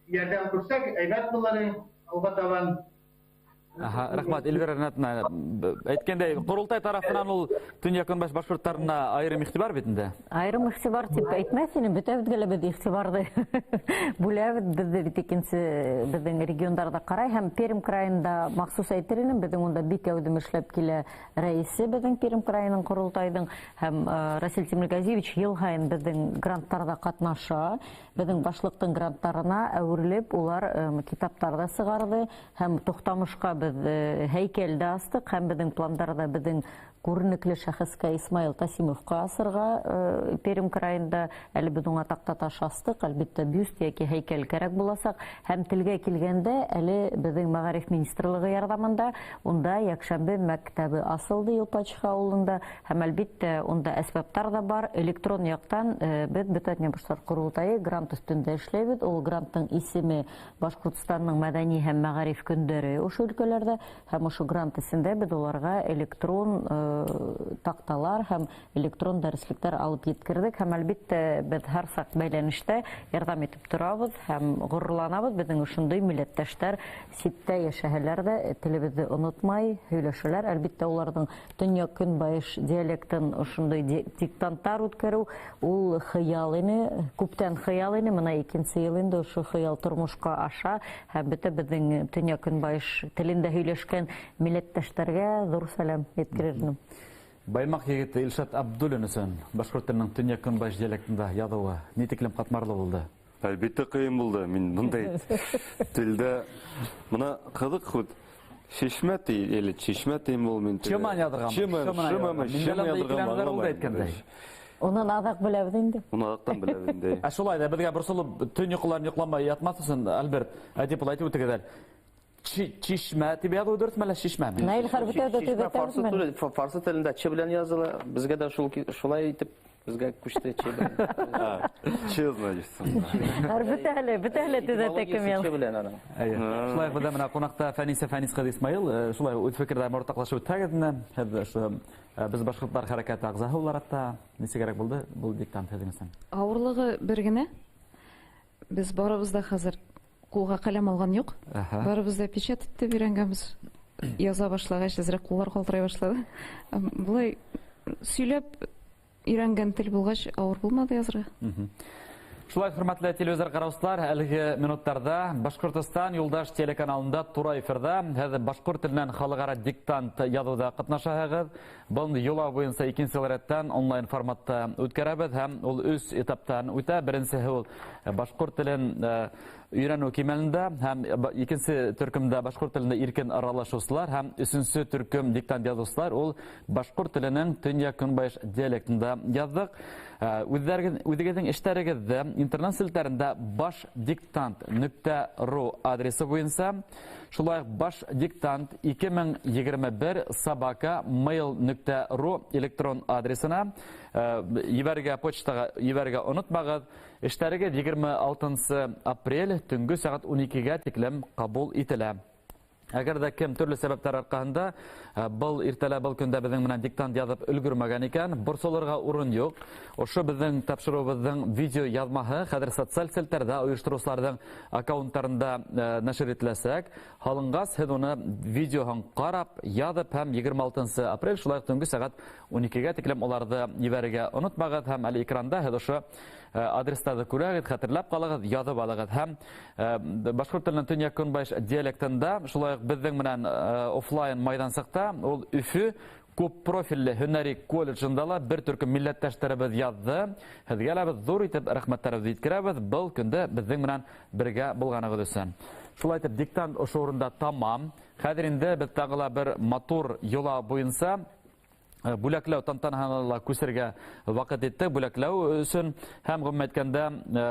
ярдәм күрсәк, әйбәт булыр иде. Алга табан. Аһа, рәхмәт, Эльвира Ринатовна. Әйткәндәй, Ҡоролтай тарафынан ул төньяҡ-көнбайыш башҡорттарына айырым иғтибар бит инде. Айырым иғтибар тип әйтмәҫ инем, бөтәбеҙгә лә беҙ иғтибарҙы бүләбеҙ. Беҙҙе бит икенсе беҙҙең региондарҙа ҡарай һәм Пермь крайында махсус әйтер инем, беҙҙең унда бик әүҙем эшләп килә рәйесе беҙҙең Пермь крайының Ҡоролтайҙың һәм Расил Тимиргазиевич йыл һайын беҙҙең гранттарҙа ҡатнаша. Беҙҙең башлыҡтың гранттарына әүерелеп, улар китаптар ҙа сығарҙы һәм Туҡтамышҡа беҙ һәйкәл дә астыҡ һәм беҙҙең пландарҙа беҙҙең күренекле шәхескә Исмаил Тасимовҡа асырға Пермь крайында әле беҙ уңа таҡтаташ астыҡ, әлбиттә бюст йәки һәйкәл кәрәк буласаҡ. Һәм телгә килгәндә әле беҙҙең мәғариф министрлығы ярҙамында унда йәкшәмбе мәктәбе асылды Юлпачха ауылында һәм әлбиттә унда әсбаптар ҙа бар. Электрон яҡтан беҙ Бөтә Башҡорттар Ҡоролтайы грант өҫтөндә эшләйбеҙ. Ул гранттың исеме Башҡортостандың мәҙәни һәм мәғариф көндәре ошо өлкәләрҙә һәм ошо грант эсендә беҙ уларға электрон таҡталар һәм электрон дәреслектәр алып еткерҙек һәм әлбиттә беҙ һәр саҡ бәйләнештә ярҙам итеп торабыҙ һәм ғорурланабыҙ. Беҙҙең ошондай милләттәштәр ситтә йәшәһәләр ҙә телебеҙҙе онотмай һөйләшәләр. Әлбиттә уларҙың төньяҡ-көнбайыш диалектын ошондай диктанттар үткәреү ул хыял ине, күптән хыял ине. Бына икенсе йыл инде ошо хыял тормошҡа аша һәм бөтә беҙҙең төньяҡ-көнбайыш телендә һөйләшкән милләттәштәргә ҙур сәләм еткерер инем. Баймаҡ егете Илшат Абдуллин өсөн башҡорт теленең төньяҡ-көнбайыш диалектында яҙыуы ни тиклем ҡатмарлы булды? Әлбиттә ҡыйын булды. Мин бындай телдә бына ҡыҙыҡ худ шишмә ти или чишмә тим ул мин. Чыман яҙырған. Чыман, чыман яҙырған. Унан аҙаҡ беләбеҙ инде. Уны аҙаҡтан беләбеҙ инде. Ә шулай ҙа беҙгә борсолоп төн йоҡоларын йоҡламай ятмаҫ өсөн, Альберт, әйтеп былай әйтеп үтегеҙ әле. Чишмә тип яҙыу дөрөҫмө әллә шишмәме? Наил хәрби тәүҙә төҙәтәбеҙме? Фарсы телендә ч белән языла. Безгә дә шулай итеп безгә күсте ч белән. Ч значит. Бөтәһе лә төҙәтә кем Ч белән аның. Шулай бында менә ҡунаҡта Фәнисә Фәнис ҡыҙы Исмаил, шулай үҙ фекерҙәрен уртаҡлашып үтһәгеҙ менә, һеҙ ошо беҙ башҡорттар хәрәкәте ағзаһы булараҡ та нисегерәк булды был диктант һеҙҙең өсөн? Ауырлығы бер генә. Беҙ барыбыҙ да хәҙер ҡулға ҡәләм алған юҡ. Барыбыҙ да печать итеп өйрәнгәнбеҙ. Яза башлағас, әҙерәк ҡуллар ҡалтырай башланы. Былай сөйләп өйрәнгән тел булғас, ауыр булманы язырға. Шулай, хөрмәтле телевизор ҡараусылар, әлеге минуттарҙа Башҡортостан Юлдаш телеканалында тура эфирҙа һеҙ башҡорт теленән халыҡ-ара диктант яҙыуҙа ҡатнашаһығыҙ. Был йола буйынса икенсе йыл рәттән онлайн форматта үткәрәбеҙ һәм ул өс этаптан үтә. Беренсеһе ул башҡорт телен өйрәнеү кимәлендә һәм икенсе төркөмдә башҡорт телендә иркен аралашыусылар һәм өсөнсө төркөм диктант яҙыусылар ул башҡорт теленең төньяҡ-көнбайыш диалектында яҙҙыҡ. Үҙегеҙҙең эштәрегеҙҙе интернет селтәрендә башдиктант.ру адресы буйынса, шулай уҡ башдиктант 2021 собака mail.ru электрон адресына ебәргә, почтаға ебәргә онотмағыҙ. Эштәрегеҙ 26 апрель төнгө сәғәт 12-гә тиклем ҡабул ителә. Әгәр дә кем төрлө сәбәптәр арҡаһында был иртәлә, был көндә беҙҙең менән диктант яҙып өлгөрмәгән икән, борсолорға урын юҡ. Ошо беҙҙең тапшырыуыбыҙҙың видео яҙмаһы хәҙер социаль селтәрҙә ойоштороусыларҙың аккаунттарында нәшер ителәсәк. Һалынғас, һеҙ уны видеоһын ҡарап, яҙып һәм 26 апрель шулай уҡ төнгө сәғәт 12-гә тиклем уларҙы ебәрергә онотмағыҙ һәм әле экранда һеҙ ошо адрестарҙы күрәгеҙ, хәтерләп ҡалығыҙ, яҙып алығыҙ. Һәм башҡорт теленең төньяҡ-көнбайыш диалектында шулай уҡ беҙҙең менән офлайн майҙансыҡта ул Өфө күп профилле һөнәри колледжында ла бер төркөм милләттәштәребеҙ яҙҙы. Һеҙгә лә беҙ ҙур итеп рәхмәттәребеҙҙе еткерәбеҙ был көндә беҙҙең менән бергә булғанығыҙ өсөн. Шулай итеп диктант ошо урында тамам. Хәҙер инде беҙ тағы ла бер матур йола буйынса бүләкләү тантанаһына ла күсергә ваҡыт етте. Бүләкләү өсөн һәм ғөмүмән әйткәндә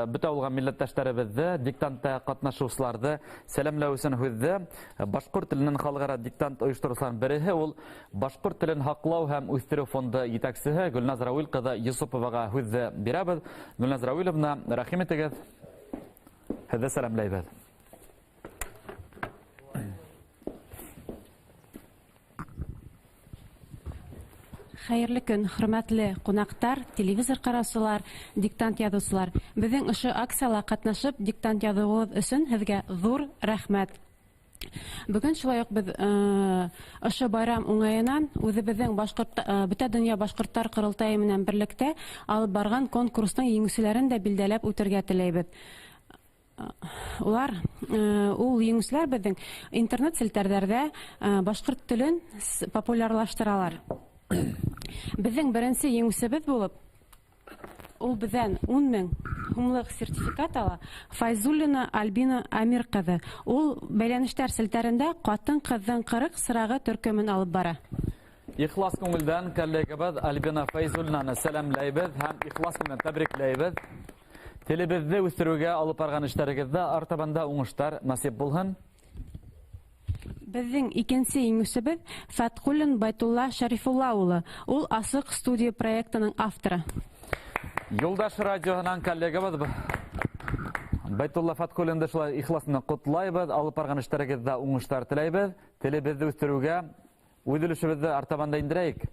бөтә булған милләттәштәребеҙҙе, диктантта ҡатнашыусыларҙы сәләмләү өсөн һүҙҙе башҡорт теленән халыҡ-ара диктант ойоштороусыларҙың береһе ул башҡорт телен һаҡлау һәм үҫтереү фонды етәксеһе Гөлназ Рауил ҡыҙы Йосоповаға һүҙҙе бирәбеҙ. Гөлназ Рауиловна, рәхим итегеҙ, һеҙҙе сәләмләйбеҙ. Хәйерле көн, хөрмәтле ҡунаҡтар, телевизор ҡараусылар, диктант яҙыусылар. Беҙҙең ошо акцияла ҡатнашып, диктант яҙыуығыҙ өсөн һеҙгә ҙур рәхмәт. Бөгөн шулай уҡ беҙ ошо байрам уңайынан үҙебеҙҙең бөтә донъя башҡорттар ҡоролтайы менән берлектә алып барған конкурстың еңеүселәрен дә билдәләп үтергә теләйбеҙ. Улар, ул еңеүселәр беҙҙең интернет селтәрҙәрҙә башҡорт телен популярлаштыралар. Беҙҙең беренсе еңеүсебеҙ булып, ул беҙҙән 10 000 һумлыҡ сертификат ала Файзуллина Альбина Амир ҡыҙы. Ул бәйләнештәр селтәрендә ҡатын-ҡыҙҙың 40 сырағы төркөмөн алып бара. Ихлас күңелдән коллегабыҙ Альбина Файзуллинаны сәләмләйбеҙ һәм ихлас күңелдән тәбрикләйбеҙ. Телебеҙҙе үҫтереүгә алып барған эштәрегеҙҙә артабан да уңыштар насип булһын. Беҙҙең икенсе еңеүсебеҙ Фәтҡуллин Байтулла Шәрифулла улы. Ул Асыҡ студия проектының авторы. Юлдаш радиоһынан коллегабыҙ Байтулла Фәтҡуллинды шулай ихлас менән ҡотлайбыҙ, алып барған эштәрегеҙҙә уңыштар теләйбеҙ. Телебеҙҙе үҫтереүгә үҙ өлөшөбөҙҙө артабан да индерәйек.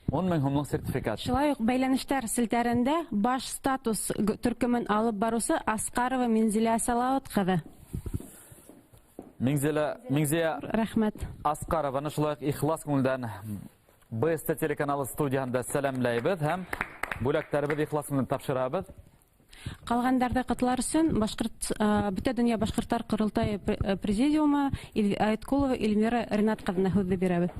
10 000 һумлыҡ сертификат. Шулай уҡ бәйләнештәр селтәрендә баш статус төркөмөн алып барыусы Асҡарова Минзилә Салауат ҡыҙы. Миңзилә рәхмәт. Асҡарованы шулай уҡ ихлас күңелдән БСТ телеканалы студияһында сәләмләйбеҙ һәм бүләктәребеҙ ихлас күңелдән тапшырабыҙ. Ҡалғандарҙы ҡотлар өсөн бөтә донъя башҡорттар ҡоролтайы президиумы Айткулова Эльмира Ринат ҡыҙына һүҙҙе бирәбеҙ.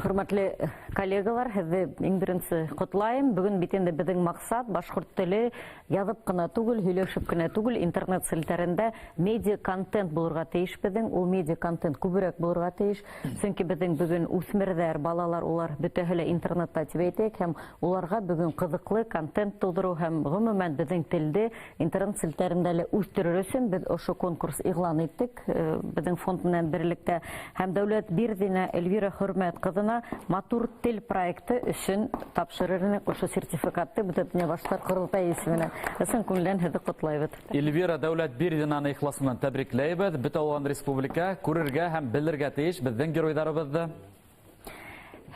Хөрмәтле коллегалар, һеҙҙе иң беренсе ҡотлайым. Бөгөн бит инде беҙҙең маҡсат башҡорт теле яҙып ҡына түгел, һөйләшеп кенә түгел, интернет селтәрендә медиа контент булырға тейеш беҙҙең. Ул медиа контент күберәк булырға тейеш. Сөнки беҙҙең бөгөн үҫмерҙәр, балалар, улар бөтәһе лә интернетта тип әйтәйек, һәм уларға бөгөн ҡыҙыҡлы контент тыуҙырыу һәм ғөмүмән беҙҙең телде интернет селтәрендә лә үҫтерер өсөн беҙ ошо конкурс иғлан иттек беҙҙең фонд менән берлектә. Һәм Дәүләт Бирҙина Эльвира Хөрмәт ҡыҙына Матур тел проекты өсөн тапшырыр инек ошо сертификатты бөтә донъя башҡорттар ҡоролтайы исеменән. Ысын күңелдән һеҙҙе ҡотлайбыҙ. Эльвира Дәүләт Бирҙинаны ихлас менән тәбрикләйбеҙ. Бөтә булған республика күрергә һәм белергә тейеш беҙҙең геройҙарыбыҙҙы.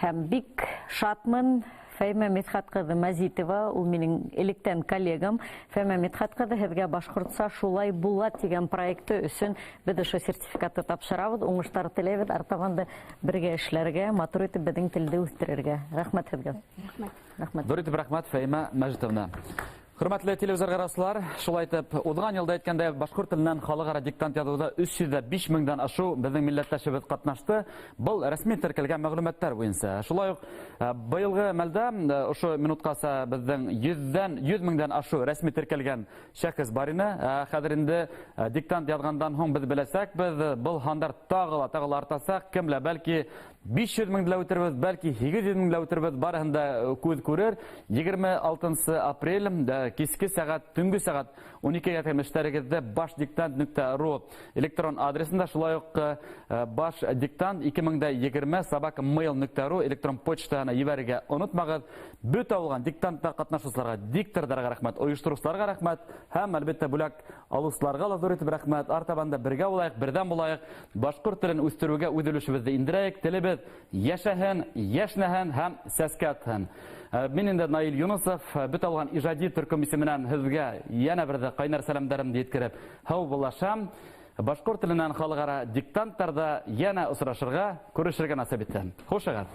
Һәм бик шатмын. Фәймә Мидхәт ҡыҙы Мәзитова, ул минең электән коллегам. Фәймә Мидхәт ҡыҙы, һеҙгә башҡортса шулай була тигән проекты өсөн беҙ ошо сертификатты тапшырабыҙ. Уңыштар теләйбеҙ, артабан да бергә эшләргә, матур итеп беҙҙең телде үҫтерергә. Рәхмәт һеҙгә. Рәхмәт. Рәхмәт. Ҙур итеп рәхмәт, Фәймә Мәжитовна. Хөрмәтле телевизор ҡараусылар, шулай итеп, уҙған йылда әйткәндә башҡорт теленән халыҡ-ара диктант яҙыуҙа 305 меңдән ашыу беҙҙең милләттәшебеҙ ҡатнашты. Был рәсми теркәлгән мәғлүмәттәр буйынса. Шулай уҡ быйылғы мәлдә ошо минутҡаса беҙҙең 100 меңдән ашыу рәсми теркәлгән шәхес бар ине. Хәҙер инде диктант яҙғандан һуң беҙ беләсәкбеҙ, был һандар тағы ла артасаҡ. Кемлә бәлки 500 меңде лә үтербеҙ, бәлки 800 меңде лә үтербеҙ, барыһын да күҙ күрер. 26 апрель киске сәғәт, төнгө сәғәт 12-гә тиклем эштәрегеҙҙе башдиктант.ру электрон адресында, шулай уҡ башдиктант 2020@mail.ru электрон почтаһына ебәрергә онотмағыҙ. Бөтә булған диктантта ҡатнашыусыларға, дикторҙарға рәхмәт, ойоштороусыларға рәхмәт һәм әлбиттә бүләк алыусыларға ла ҙур итеп рәхмәт. Артабан да бергә булайыҡ, берҙәм булайыҡ, башҡорт телен үҫтереүгә үҙ өлөшөбөҙҙө индерәйек. Телебеҙ йәшәһен, йәшнәһен һәм сәскә атһын. Мин инде Наил Юнусов, бөтә булған ижади төркөм исеменән һеҙгә йәнә бер ҙә ҡайнар сәләмдәремде еткереп һау булашам. Башҡорт теленән халыҡ-ара диктанттарҙа йәнә осрашырға, күрешергә насип итһен. Хушығыҙ.